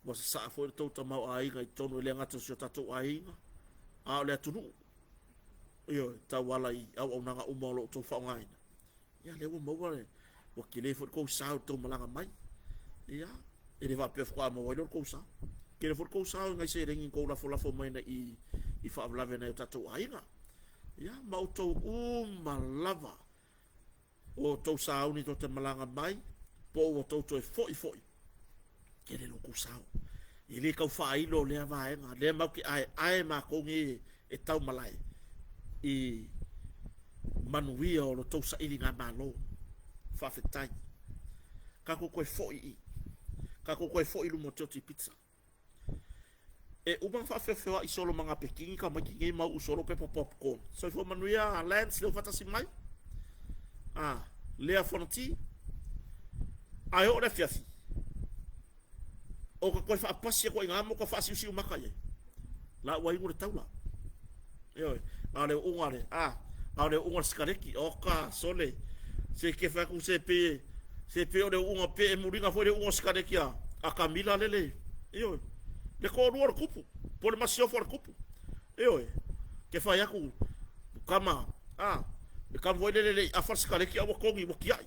ua sasaa foi le tou tamaoaiga i totonu e le gata o si o tatou aiga, a o le atunuu. Ioe, tauala i auaunaga uma o lo o outou faaaogaina. Ia, lea ua maua le, ua tele foi le tou sao i le tou malaga mai. Ia, e le faapea faatoa maua ai lea o le tou sao. Tele foi le tou sao i nai seleni na tou lafolafo mai ai i, i faalavelave a nai o tatou aiga. Ia, ma outou uma lava o outou sauni tou te malaga mai, po o ua outou toe foi foi, tele lo outou sao. E le tau faailo lea vaega, lea matou te aeae matou nei e taumalae i manuia o lo outou sailigamalo. Faafetai. Tatou toe foi i i. Tatou toe foi i luma o Tioti Pizza. E uma ona faafeofeoai solo ma napekini tamaiti nei ma uu solo pepa popcorn. Soifua manuia Lance, lea ua faatasi mai. Ah, Lea Fonoti. Ae oo le afiafi, o ka toe faapasi atu ai i ina ma ua faasiusiu maka i ai. La ua inu le taula. Ioe, a o le uuga le, a, a o le uuga o le sikareti, oka, sole, se ke fai atu se pe, se pe o le uuga, pe e muliga foi le uuga o sikareti a, a Kamila lele, ioe, le toalua o le tupu, po o le masiofo a le tupu, ioe, ke fai atu, kama, a, le kama foi lele le i afa le sikareti a ua togi, ua tiai.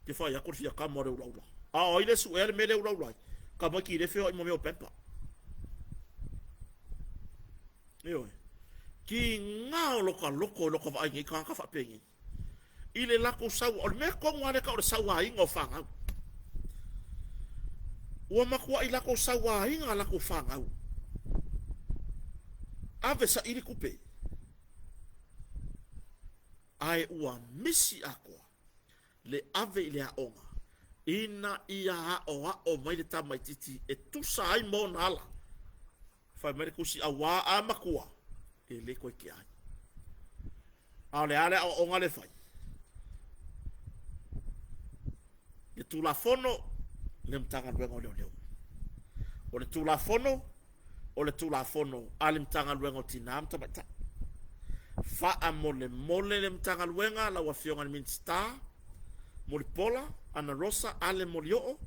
Ke fai atu le fia kama o le ulaula. A o ai le suea le mea le ulaula ai? Tamaiti le feoai ma mea o pamper. Ioe. Tiga o lota loto i lota vaai nei tagata faapenei. I le latou sau, o le mea tonu lava lea e tau o le sauaina o fanau. Ua matuai latou sauaina a latou fanau. Ave saili tupe. Ae ua misi atoa le ave i le aoga ina ia aoao mai le tamaitiiti e tusa ai ma ona ala. Fai mai le tusi, Auā a matua, e le toe tea ai. A o le a le aoaoga lea e fai? Le Tulafono, le Matagaluega o Leoleo. O le Tulafono, o le Tulafono a le Matagaluega o Tinā ma Tamaitai. Faamolemole le Matagaluega, lau Afioga i le Minisita, Mulipola, Ana Rosa, Ale Molioo,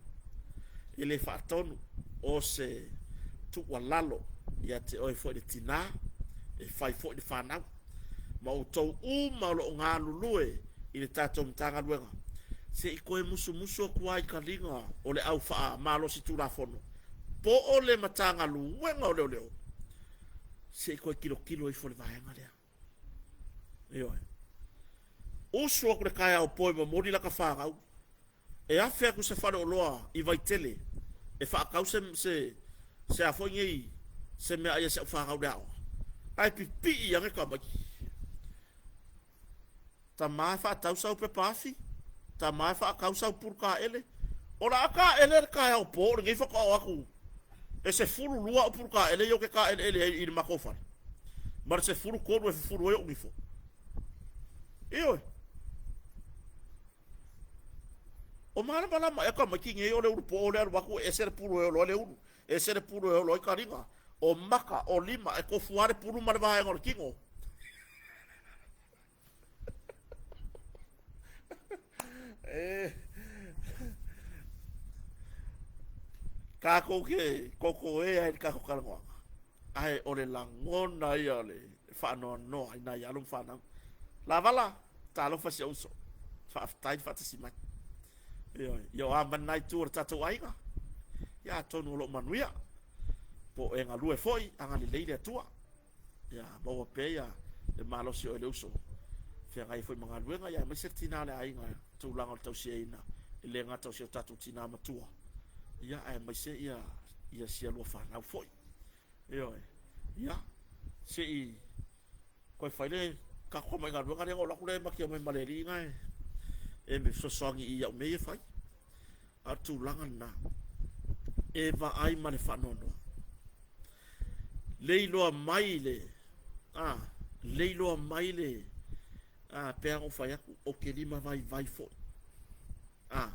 e le faatonu o se tuualalo ia te oe foi le tinā, e fai foi le fanau, ma outou uma o lo o galulue i le tatou Matagaluega, se i toe musumusu atu lava i taliga o le au faamalosi Tulafono po o le Matagaluega o Leoleo, se i toe tilotilo ifo i le vaega lea. Ioe. Usu atu le taeao po e momoli lata fanau, e afe atu i se faleoloa i Vaitele e faatau se, se, se a foi nei, se meaai a si au fanau i le aoga, ae pipii ane tamaiti. Tama e faatau sau pepa afi, tama e faatau sau pulu taele. O le a taele le taeao po o lenei faatoa oo atu e 12 au pulu taele ia ou te taeleele ai i le matou fale, ma le 13 e fufulu ai ou nifo. Ioe. O malamalama ea tamaiti nei o le ulu poo le alu atu e ese le pulu e olo ai le ulu, ese le pulu e olo ai taliga, o maka, o lima, e tofu lava le pulu ma le vaega o le tino. E tatou ke koko e ai le tatou talanoaga, ae o le lagona ia o le faanoanoa i nai alo ma fanau. Lavala! Talofa si ou uso. Faafetai le faatasi mai. Ioe, ia o a mai lena itu o le tatou aiga, ia atonu o lo o manuia. Po o e galue foi, agalelei le Atua. Ia maua pea ia le malosi o e le uso. Feagai foi ma galuega, ia aemaise le tina o le aiga, tulaga o le tausiaina, e le gata o si o tatou tina matua, ia aemaise ia ia sia lua fanau foi. Ioe, ia se i Toe fai le tatou tamai galuega lea na ou alu atu lea e matia mai ma le alii na e fesoasoani i au mea ia e fai. A o le tulaga lena, e vaai ma le faanoanoa. Le iloa mai le, a, le iloa mai le, a, pei lava ona ou fai atu, ou te lima vaivai foi. A,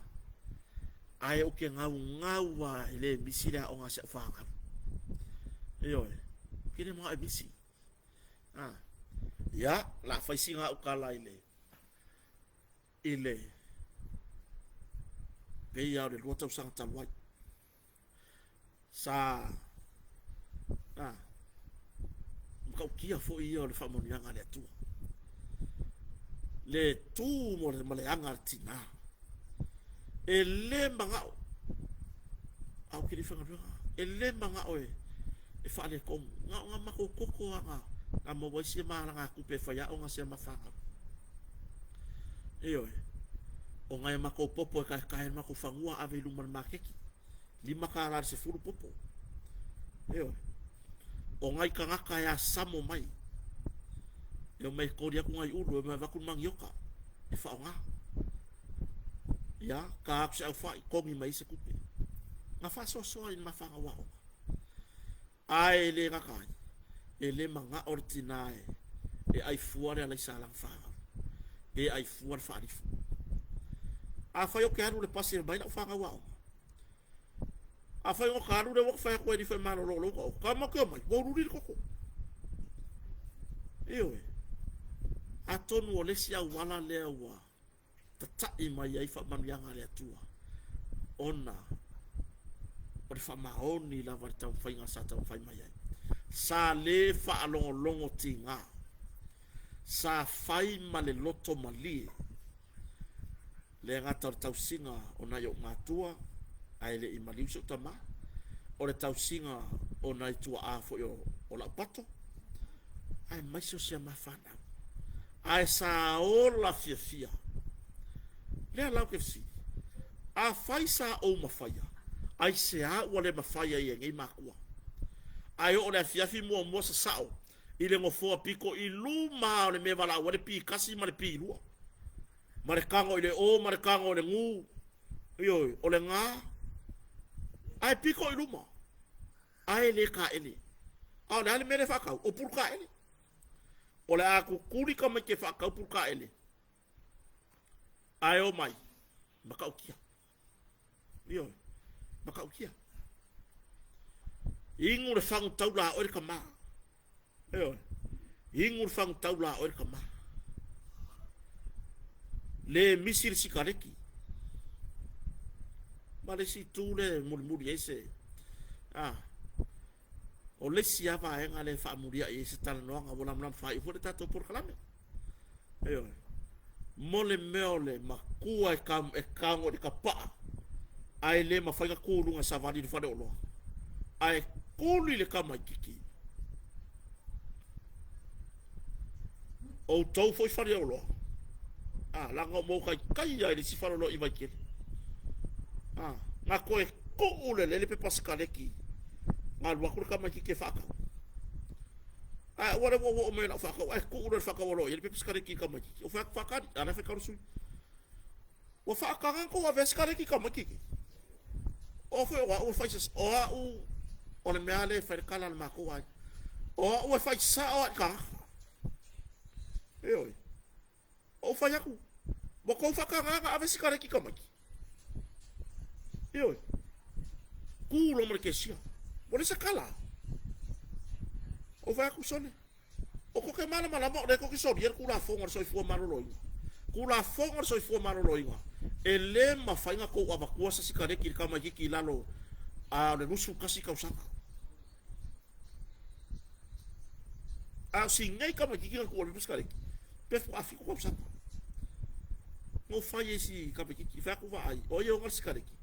ae ou te gaugau lava e le misi le aoga a si au fanau. Ioe, ou te le manao e misi. A, ia, o le a fai sina au tala i le, i le, pei lava o le 2 tausaga talu ai. Sa, a, matautia foi ia o le faamanuiaga a le Atua. Le tu ma le aga a le tina. E le manao, a ou te le i faigaluega, e le manao e e faaletonu. Na o na matou toto lava na maua ai si alagatupe e fai aoga a si a ma fanau. Ioe. O nai a matou popo e taetae i le matou fanua ave i luma o le maketi, $5 i le 10 popo. Ioe. O nai tagata e asamo mai, e omai e koli atu nai ulu, e omai e avatu le manioka e faaaoga. Ia, ta atu se aufai, togi mai ai se tupe. Na faasoasoa i le ma fanau aoga. Ae e le gata ai, e le manao le tina e ai fua le alaisa a lana fanau, pe ai fua le faalifo. Afai ou te alu i le pasi e aumai lau fanau aoga, afai na ta alu lea ua ta fai atu ai e alu ifo e malolo o lea ua taoto, ta matou te omai, ua uliuli le toto. Ioe. Atonu o le isi auala lea ua tata'i mai ai faamanuiaga a le Atua, ona o le faamaoni lava i le taumafaiga sa taumafai mai ai. Sa le faalogologo tiga, sa fai ma le loto malie, le gata o le tausiga o nai ou matua ae le i maliu si ou tama, o le tausiga o nai tuaa foi o lau pato, aemaise o si a ma fanau. Ae sa ola fiafia. Lea la ou te fesili, afai sa ou mafaia, aisea ua le mafai ai e nei matua? Ae oo i le afiafi muamua sasao i le nofoa pito i luma o le mea e valaau ai le P1 ma le P2, ma le tago i le O ma le tago i le G, ioe, o le G, ae pito i luma, ae le taele. A o le a le mea lea e faatau? O pulu taele. O le a tutuli tamaiti e faatau pulu taele, ae omai, matautia. Ioe, matautia. Inu le fagu taula a oe le tama. Ioe, inu le fagu taula a oe le tama. Le misi le sikareti. Ma le isi itu lea e mulimuli ai se, a, o le isi lava vaega lea e faamuliai ai se talanoaga ua lamalama faaiu foi le tatou polokalame. Ioe. Mo le mea o le matua e tago i le tapaa ae le mafai ona tu i luga e savali i le faleoloa, ae tuli le tamaititi. Outou foi faleoloa, a, leaga ua ou taitai lava i le isi faleoloa i Vaitele. A, na toe tuu lelei le pepa sikaleki, na alu atu le tamaititi e faatau. Ae aua le ua oo mai i lau faatau ae tuu loa i le faatau aloaia le pepa sikaleki i le tamaititi. Ou fai atu, faatali, a o la e faitau le sui. Ua faataga ona tou avea sikaleki i tamaiti nei. O foi o au e fai o au o le mea lea e fai le tala a le matou aiga. O au e fai sao lava i tagata. Ioe. Ou fai atu, ua tou faataga ona ave sikaleki i tamaiti. Ioe. Tu loa ma le kesia. Ua leai se tala. Ou fai atu, sole, o tou te malamalama o lea tou te solia le Tulafono a le Soifua Maloloina. Tulafono a le Soifua Maloloina, e le mafai ona tou avatua se sikaleki i le tamaititi i lalo o le 21 tausaga. A o si nei tamaititi na tuu atu sikaleki, pe faatoa 7 tausaga. Na ou fai ai si tamaititi, fai atu vaai, o ai e ona le sikaleki?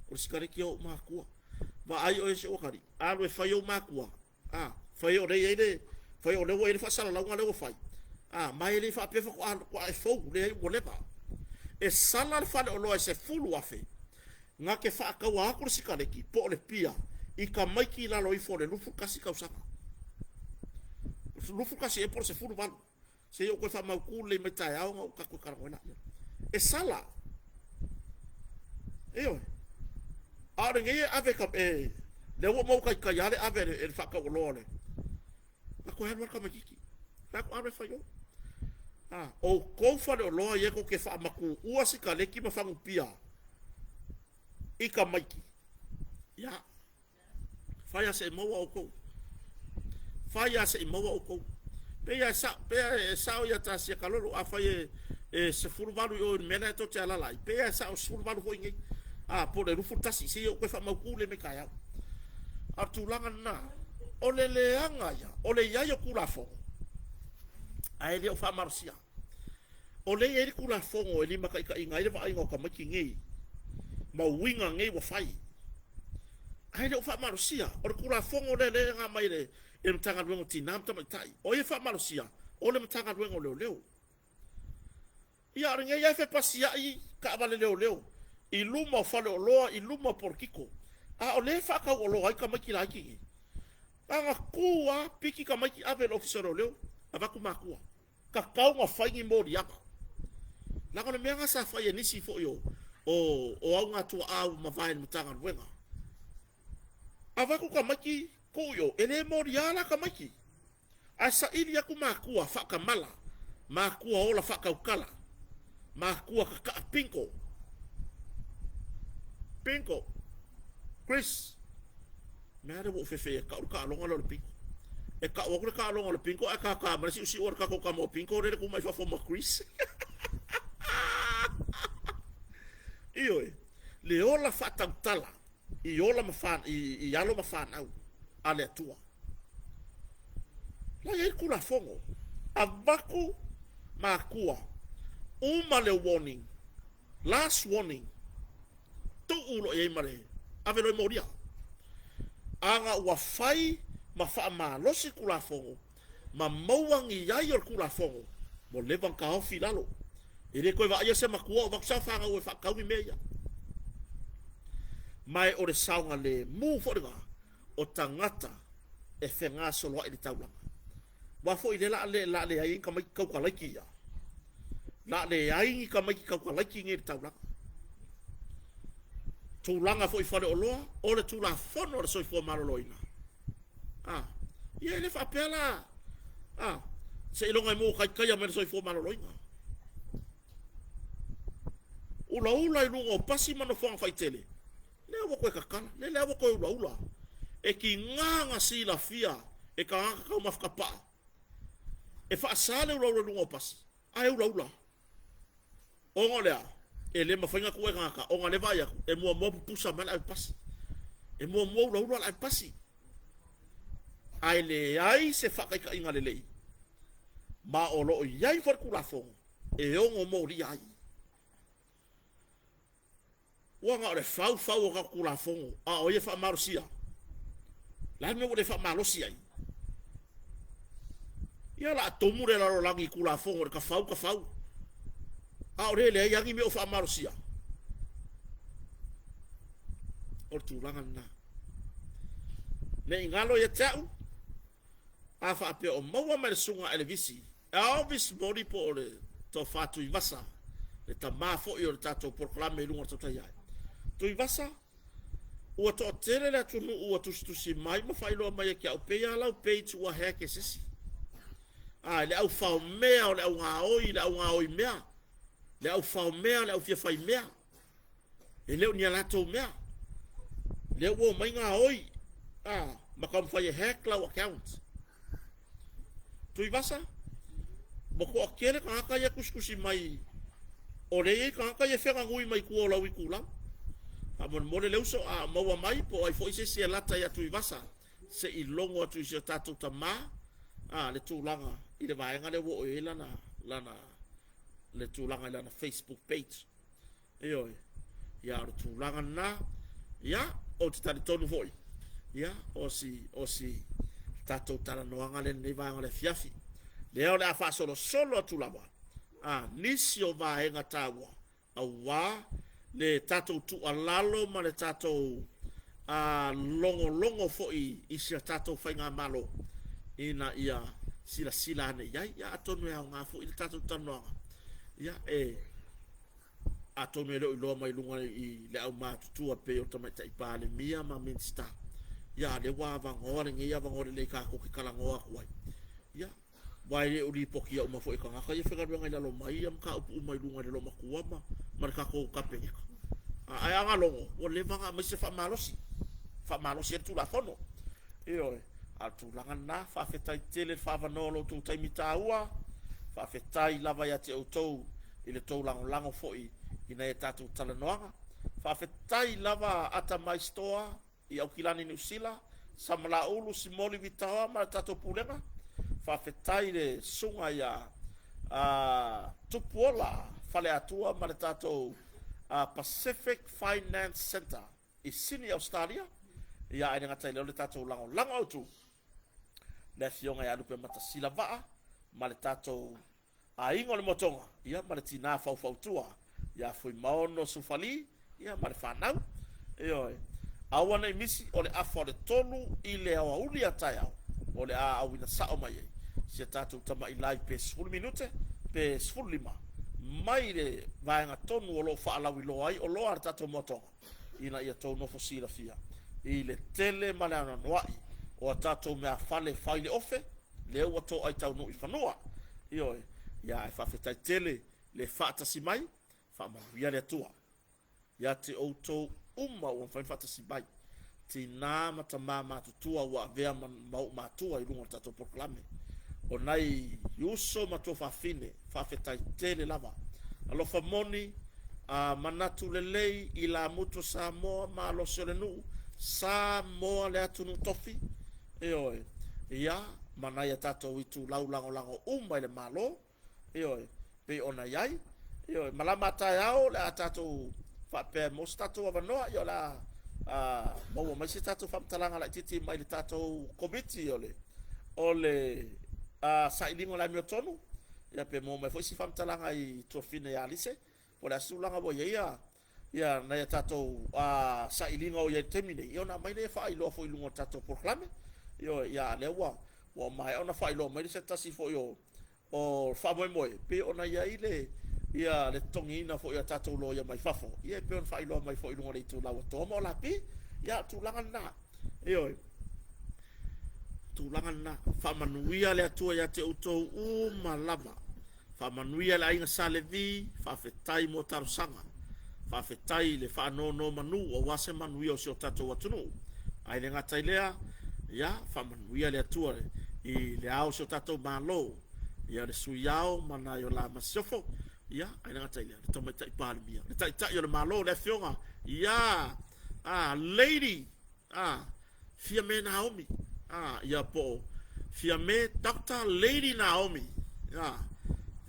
O le sikaleki a ou matua. Vaai oe si ou atalii, alu e fai ou matua, a, fai o lea e i ai le, fai o lea ua i ai le faasalalauga lea ua fai, a, ma e le faapea faatoa, faatoa e fou, leai ua leva. E sala le faleoloa e $10,000 na te faataua atu le sikaleki po o le pia i tamaiti i lalo ifo o le 21 tausaga. 21 ea po o le 18. Se i ou toe faamautu lelei mai taeao ona ou tatou talanoa ai lea. E sala. Ioe. A o lenei e ave e lea ua maua taitai lava le ave e le faatauoloa o le na toe alu lava le tamaitiiti. Fai atu, alu e fai oe. A, o outou faleoloa ia tou te faamatuua sikaleki ma fagu pia i tamaiti. Ia, fai lava se i maua outou. Fai lava se i maua outou. Pei lava e sao, pei lava e sao ia Tasia Kalolo, afai e e 18 i o i le mea la e tou te alaala ai, pei lava e sao 18 foi i inei. A, po o le 21, se i ou toe faamautu lelei mai taeao. A o le tulaga lena, o le leaga ia, o le i ai o Tulafono, ae le o faamalosia. O lea e i ai le Tulafono e limataitaiina ai le vaaiga o tamaiti nei ma uiga nei ua fai, ae le o faamalosia. O le Tulafono lea lea na aumai e le Matagaluega o Tina ma Tamaitai. O ai e faamalosia? O le Matagaluega o Leoleo. Ia, a o lenei lava e fepasiai taavale leoleo i luma o faleoloa, i luma o polokiko, a o lea e faatauoloa ai tamaiti laiti nei. Na ona tu lava, piki tamaiti ave i le Ofisa o Leoleo, avatu matua. Tatau ona fai ni moliaga. Leaga o le mea lena sa fai e nisi foi o o augatuaa ua mavae i le Matagaluega. Avatu tamaiti tuu i o, e le molia la tamaiti. Ae saili atu matua faatamala, matua ola faatautala, matua tataa bingo. Bingo. Chris. Mea lea ua ou fefe e tau le taaloga lea o le bingo. E tau atu le taaloga o le bingo ae tata mai le siusiu o le tatou tama o bingo lea le tu mai fafo ma Chris. Ioe, le ola faatautala i ola ma fa, i, i alo ma fanau a le Atua. La i ai le Tulafono. Avatu matua, uma le warning, last warning, tuu loa i ai ma le ave loa i molia. Ana ua fai ma faamalosi Tulafono ma maua ni ai o le Tulafono, ua leva ona taofi i lalo. E le toe vaaia se matua o avatu sa fanau e faatau ni mea ia. Ma o le saogalemu foi lena o tagata e fegasoloai i le taulaga. Aua foi lea la le la leai ai ni tamaiti tautalaiti ia. La leai ni tamaiti tautalaiti nei i le taulaga. Tulaga foi i faleoloa, o le Tulafono a le Soifua Maloloina. A, ia e le faapea la, a, seiloga e maua taitaia mai le Soifua Maloloina. Ulaula i luga o pasi ma nofoaga faitele, lea ua toe tatala, lea lea ua toe ulaula. E tiga ona silafia e tagata taumafa tapaa, e faasa le ulaula i luga o pasi, ae ulaula. Ona o le a? E le mafai ona tuu e tagata, ona o lea e vaai atu, e muamua pupusa mai le avepasi. E muamua ulaula le avepasi. Ae leai se faataitaiga lelei, ma o lo o i ai foi le Tulafono e ono molia ai. Ua na o le faufau o tatou Tulafono, a o ai e faamalosia? O le a le mea ua le faamalosi ai? Ia o le a tumu le lalolagi i Tulafono i le tafau tafau, a o lea e leai lava ni mea o faamalosia. O le tulaga lena. Ne i galo ia te au, a faapea o maua mai le susuga Elevisi, Elvis Moli po o le Tofa Tuivasa, le tama foi o le tatou polokalame i luga o le tautai ae. Tuivasa, ua toatele le atunuu ua tusitusi mai ma faailoa mai ia te au, pei lava lau page ua hack e se isi. A, le au faomea o le au gaoi, le au gaoi mea, le au faomea, le au fia fai mea. E le o ni a latou mea. Lea ua omai gaoi, a, ma taumafai e hack lau account. Tuivasa, ua toatele tagata ia tusitusi mai, o lea e i ai tagata ia e feganui mai tua o lau itulau. Faamolemole le uso, a maua mai po o ai foi se isi e lata ia Tuivasa, se i logo atu i si o tatou tama, a, le tulaga i le vaega lea ua oo i ai lana, lana. le tulaga i lana Facebook page. Ioe. Ia, o le tulaga lena. Ia, ou te talitonu foi, ia, o si, o si tatou talanoaga lea i lenei vaega o le afiafi. Lea o le a faasolosolo atu lava, a, nisi o vaega taua, aua le tatou tuualalo ma le tatou a, logologo foi i si a tatou Faigamalo ina ia silasila ane i ai. Ia, atonu e aoga foi le tatou talanoaga, ia, e Atonu e le o iloa mai luga i le aumatutua e pei o le Tamaitai Palemia ma Minisita, ia a o lea ua avanoa lenei avanoa lelei tatou te talanoa atu ai. Ia, aua e le o lipotia uma foi e tagata ia faigaluega i lalo mai ia mataupu uma i luga i le loomatua ma, ma le tatou Kapeneta. Ae a na logo, ua leva ona aumai se faamalosi, faamalosi ai le Tulafono. Ioe, a o le tulaga lena, faafetai tele i le faaavanoa o lo outou taimi taua, faafetai lava ia te outou i le tou lagolago foi i nai a tatou talanoaga. Faafetai lava Atamai Store i Aukilani Niu Sila, Samalaulu Simoli Vitaoa ma le tatou Pulega. Faafetai i le susuga ia Tupuola Faleatua ma le tatou Pacific Finance Centre i Sini Ausetalia. Ia ae le gata i lea o le tatou lagolago autu le afioga ia Lupematasila Vaa ma le tatou aiga o le Motoga, ia ma le tina faufautua ia Fuimaono Sufali, ia ma le fanau. Ioe. Aua ne i misi, o le afa o le 3 i le aoauli a taeao, o le a auina sao mai ai si a tatou tamai live pe 10 minute pe 15 mai le vaega tonu o lo o faalauiloa ai oloa a le tatou Motoga, ina ia tou nofo silafia i le tele ma le anoanoai o a tatou meafale fai le ofe, lea ua toai taunuu i fanua. Ioe. Ia ae faafetai tele le faatasi mai, faamanuia le Atua ia te outou uma ua mafai ona faatasi mai, tina ma tama matutua ua avea ma, ma ou matua i luga o le tatou polokalame. O nai uso ma tuafafine, faafetai tele lava. Alofa moni, a manatu lelei i lamutu o Samoa, malosi o le nuu, Samoa le atunuu tofi, Ioe, ia, ma nai a tatou itulau lagolago uma i le Malo, ioe, pei ona i ai. Ioe, malama a taeao o le a tatou faapea e maua se tatou avanoa, ia o le a maua mai se tatou faamatalaga laitiiti mai le tatou Komiti o le o le sailiga o le amiotonu, ia pe maua mai foi se faamatalaga i tuafafine ia Alise, po o le a se tulaga ua i ai ia ia nai a tatou sailiga o i ai i le taimi nei, ia ona aumai lea e faailoa foi i luga o le tatou polokalame. Ioe, ia a o lea ua ua maea ona faailoa mai se tasi foi o o faamoemoe pei ona i ai le ia le totogiina foi o tatou loia mai fafo, ia e pei ona faailoa mai foi i luga o le itulau a Toa ma Olapi. Ia o le tulaga lena. Ioe, tulaga lena. Faamanuia le Atua ia te outou uma lava. Faamanuia le aiga Sa Levi, faafetai mo talosaga. Faafetai i le faanonomanu aua se manuia o si o tatou atunuu. Ae le gata i lea, ia faamanuia le Atua i le ao o si o tatou Malo, ia le Sui Ao ma nai o la Masiofo, ia ae le gata i lea, le Tamaitai Palemia, le Taitai o le Malo, le Afioga ia a Lady a Fiame Naomi, a, ia po o Fiame Doctor Lady Naomi, a,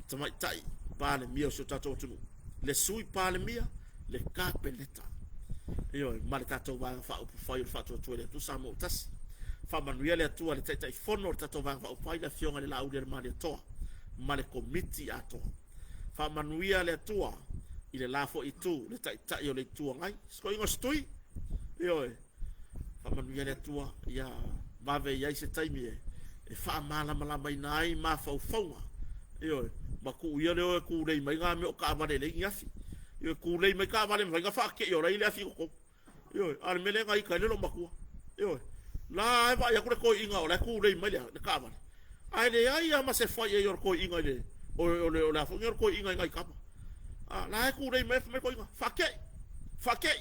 tamaitai Palemia o si o tatou atunuu, le Sui Palemia, le Kapeneta, ioe, ma le tatou Vaega Faaupufai o le Faatuatua i le Atua Samoa ua Tasi. Faamanuia le Atua i le Taitaifono o le tatou Vaega Faaupufai, le Afioga i le Laaulialemalietoa ma le Komiti atoa. Faamanuia le Atua i le la foi itu, le Taitai o le Itu Agai, Sikoiga o Setui, ioe, Faamanuia le Atua ia vave i ai se taimi e, e faamalamalamaina ai mafaufauga. Ioe, ma tuu ia le o e tulei mai ngā mea o taavale e leai ni afi. Ioe, tulei mai taavale mafai ona faatei o la e i ai le afi i totonu. Ioe, a o le mea lea na ita ai le loomatua. Ioe, la e vaai atu le toeaina o la e tulei mai le, le taavale, ae leai lava ma se fai ai o le toeaina i le, o, o le, o le a foi nei o le toeaina i nai tama. A, la e tulei mai fai mai le toeaina, faatei, faatei.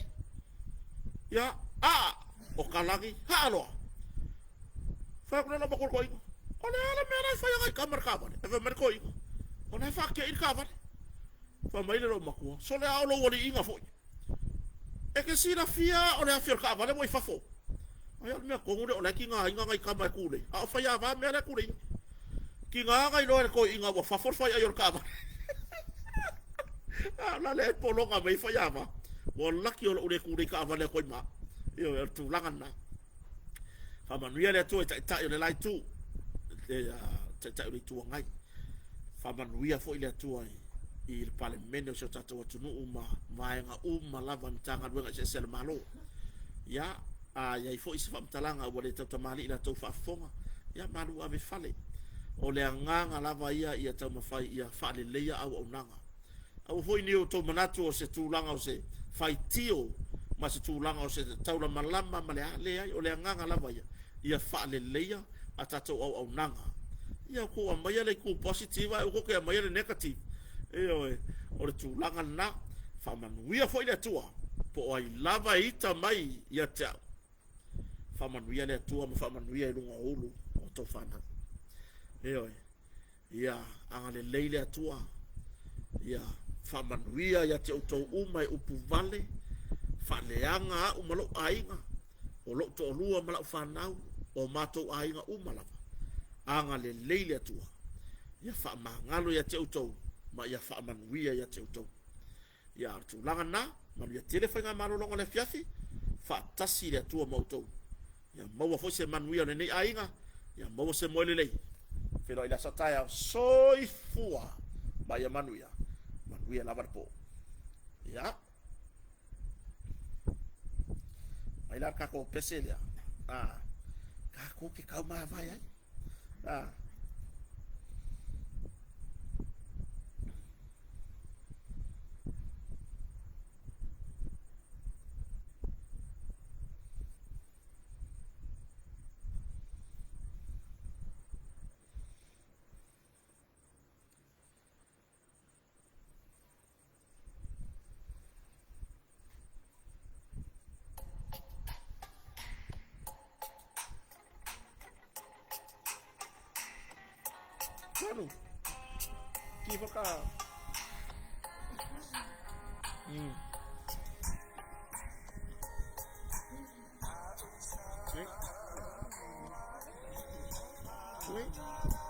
Ia, aa, o Kalani, haa loa. Fai atu lea lau matua i le toeaina, o le a le mea la e fai agai tama i le taavale? Ae fai mai le toeaina, o la e faatei le taavale. Fai mai le loomatua, sole a o lou aliiga foi. E te silafia o le afi o le taavale ua i fafo. Ai o le mea tonu lea o la e tigaina nai tama e tulei, a o faiava mea la e tulei. Tiga na iloa e le toeaina ua fafo le faiai o le taavale. A o la lea e pologa mai faiava. Ua laki o lou le tulei taavale atu ai ma au. Ioe, o le tulaga lena. Faamanuia le Atua i Taitai o le la Itu, le Taitai o le Itu Agai. Faamanuia foi le Atua i le Palemene o si o tatou atunuu ma vaega uma lava i Matagaluega eseese a le Malo. Ia, a i ai foi se faamatalaga ua le tautamalii i la outou faafofoga, ia malu ave i fale. O le agaga lava ia ia taumafai ia faaleleia auaunaga. Aua foi ne i outou manatu o se tulaga o se faitio ma se tulaga o se taulamalama ma le a, leai, o le agaga lava ia, ia faaleleia a tatou auaunaga. Ia outou aumaia le itu positive ae aua tou te aumaia le negative. Ioe, o le tulaga lena. Faamanuia foi le Atua po o ai lava e ita mai ia te au. Faamanuia le Atua ma faamanuia i luga o ulu o tou fanau. Ioe. Ia agalelei le Atua, ia faamanuia ia te outou uma e upuvale, faaleaga au ma lou aiga, o lou toalua ma lau fanau, o matou aiga uma lava. Agalelei le Atua, ia faamagalo ia te outou ma ia faamanuia ia te outou. Ia, o le tulaga lena, manuia tele faigamalologa o le afiafi, faatasi le Atua ma outou. Ia maua foi se manuia o lenei aiga, ia maua se moe lelei. Feiloai i le aso a taeao, soifua ma ia manuia, manuia lava le po. Ia. Mai la le tatou pese lea. Ah, tatou te taumavae ai. Ah. Manu. Ki whaka. Wait. Wait.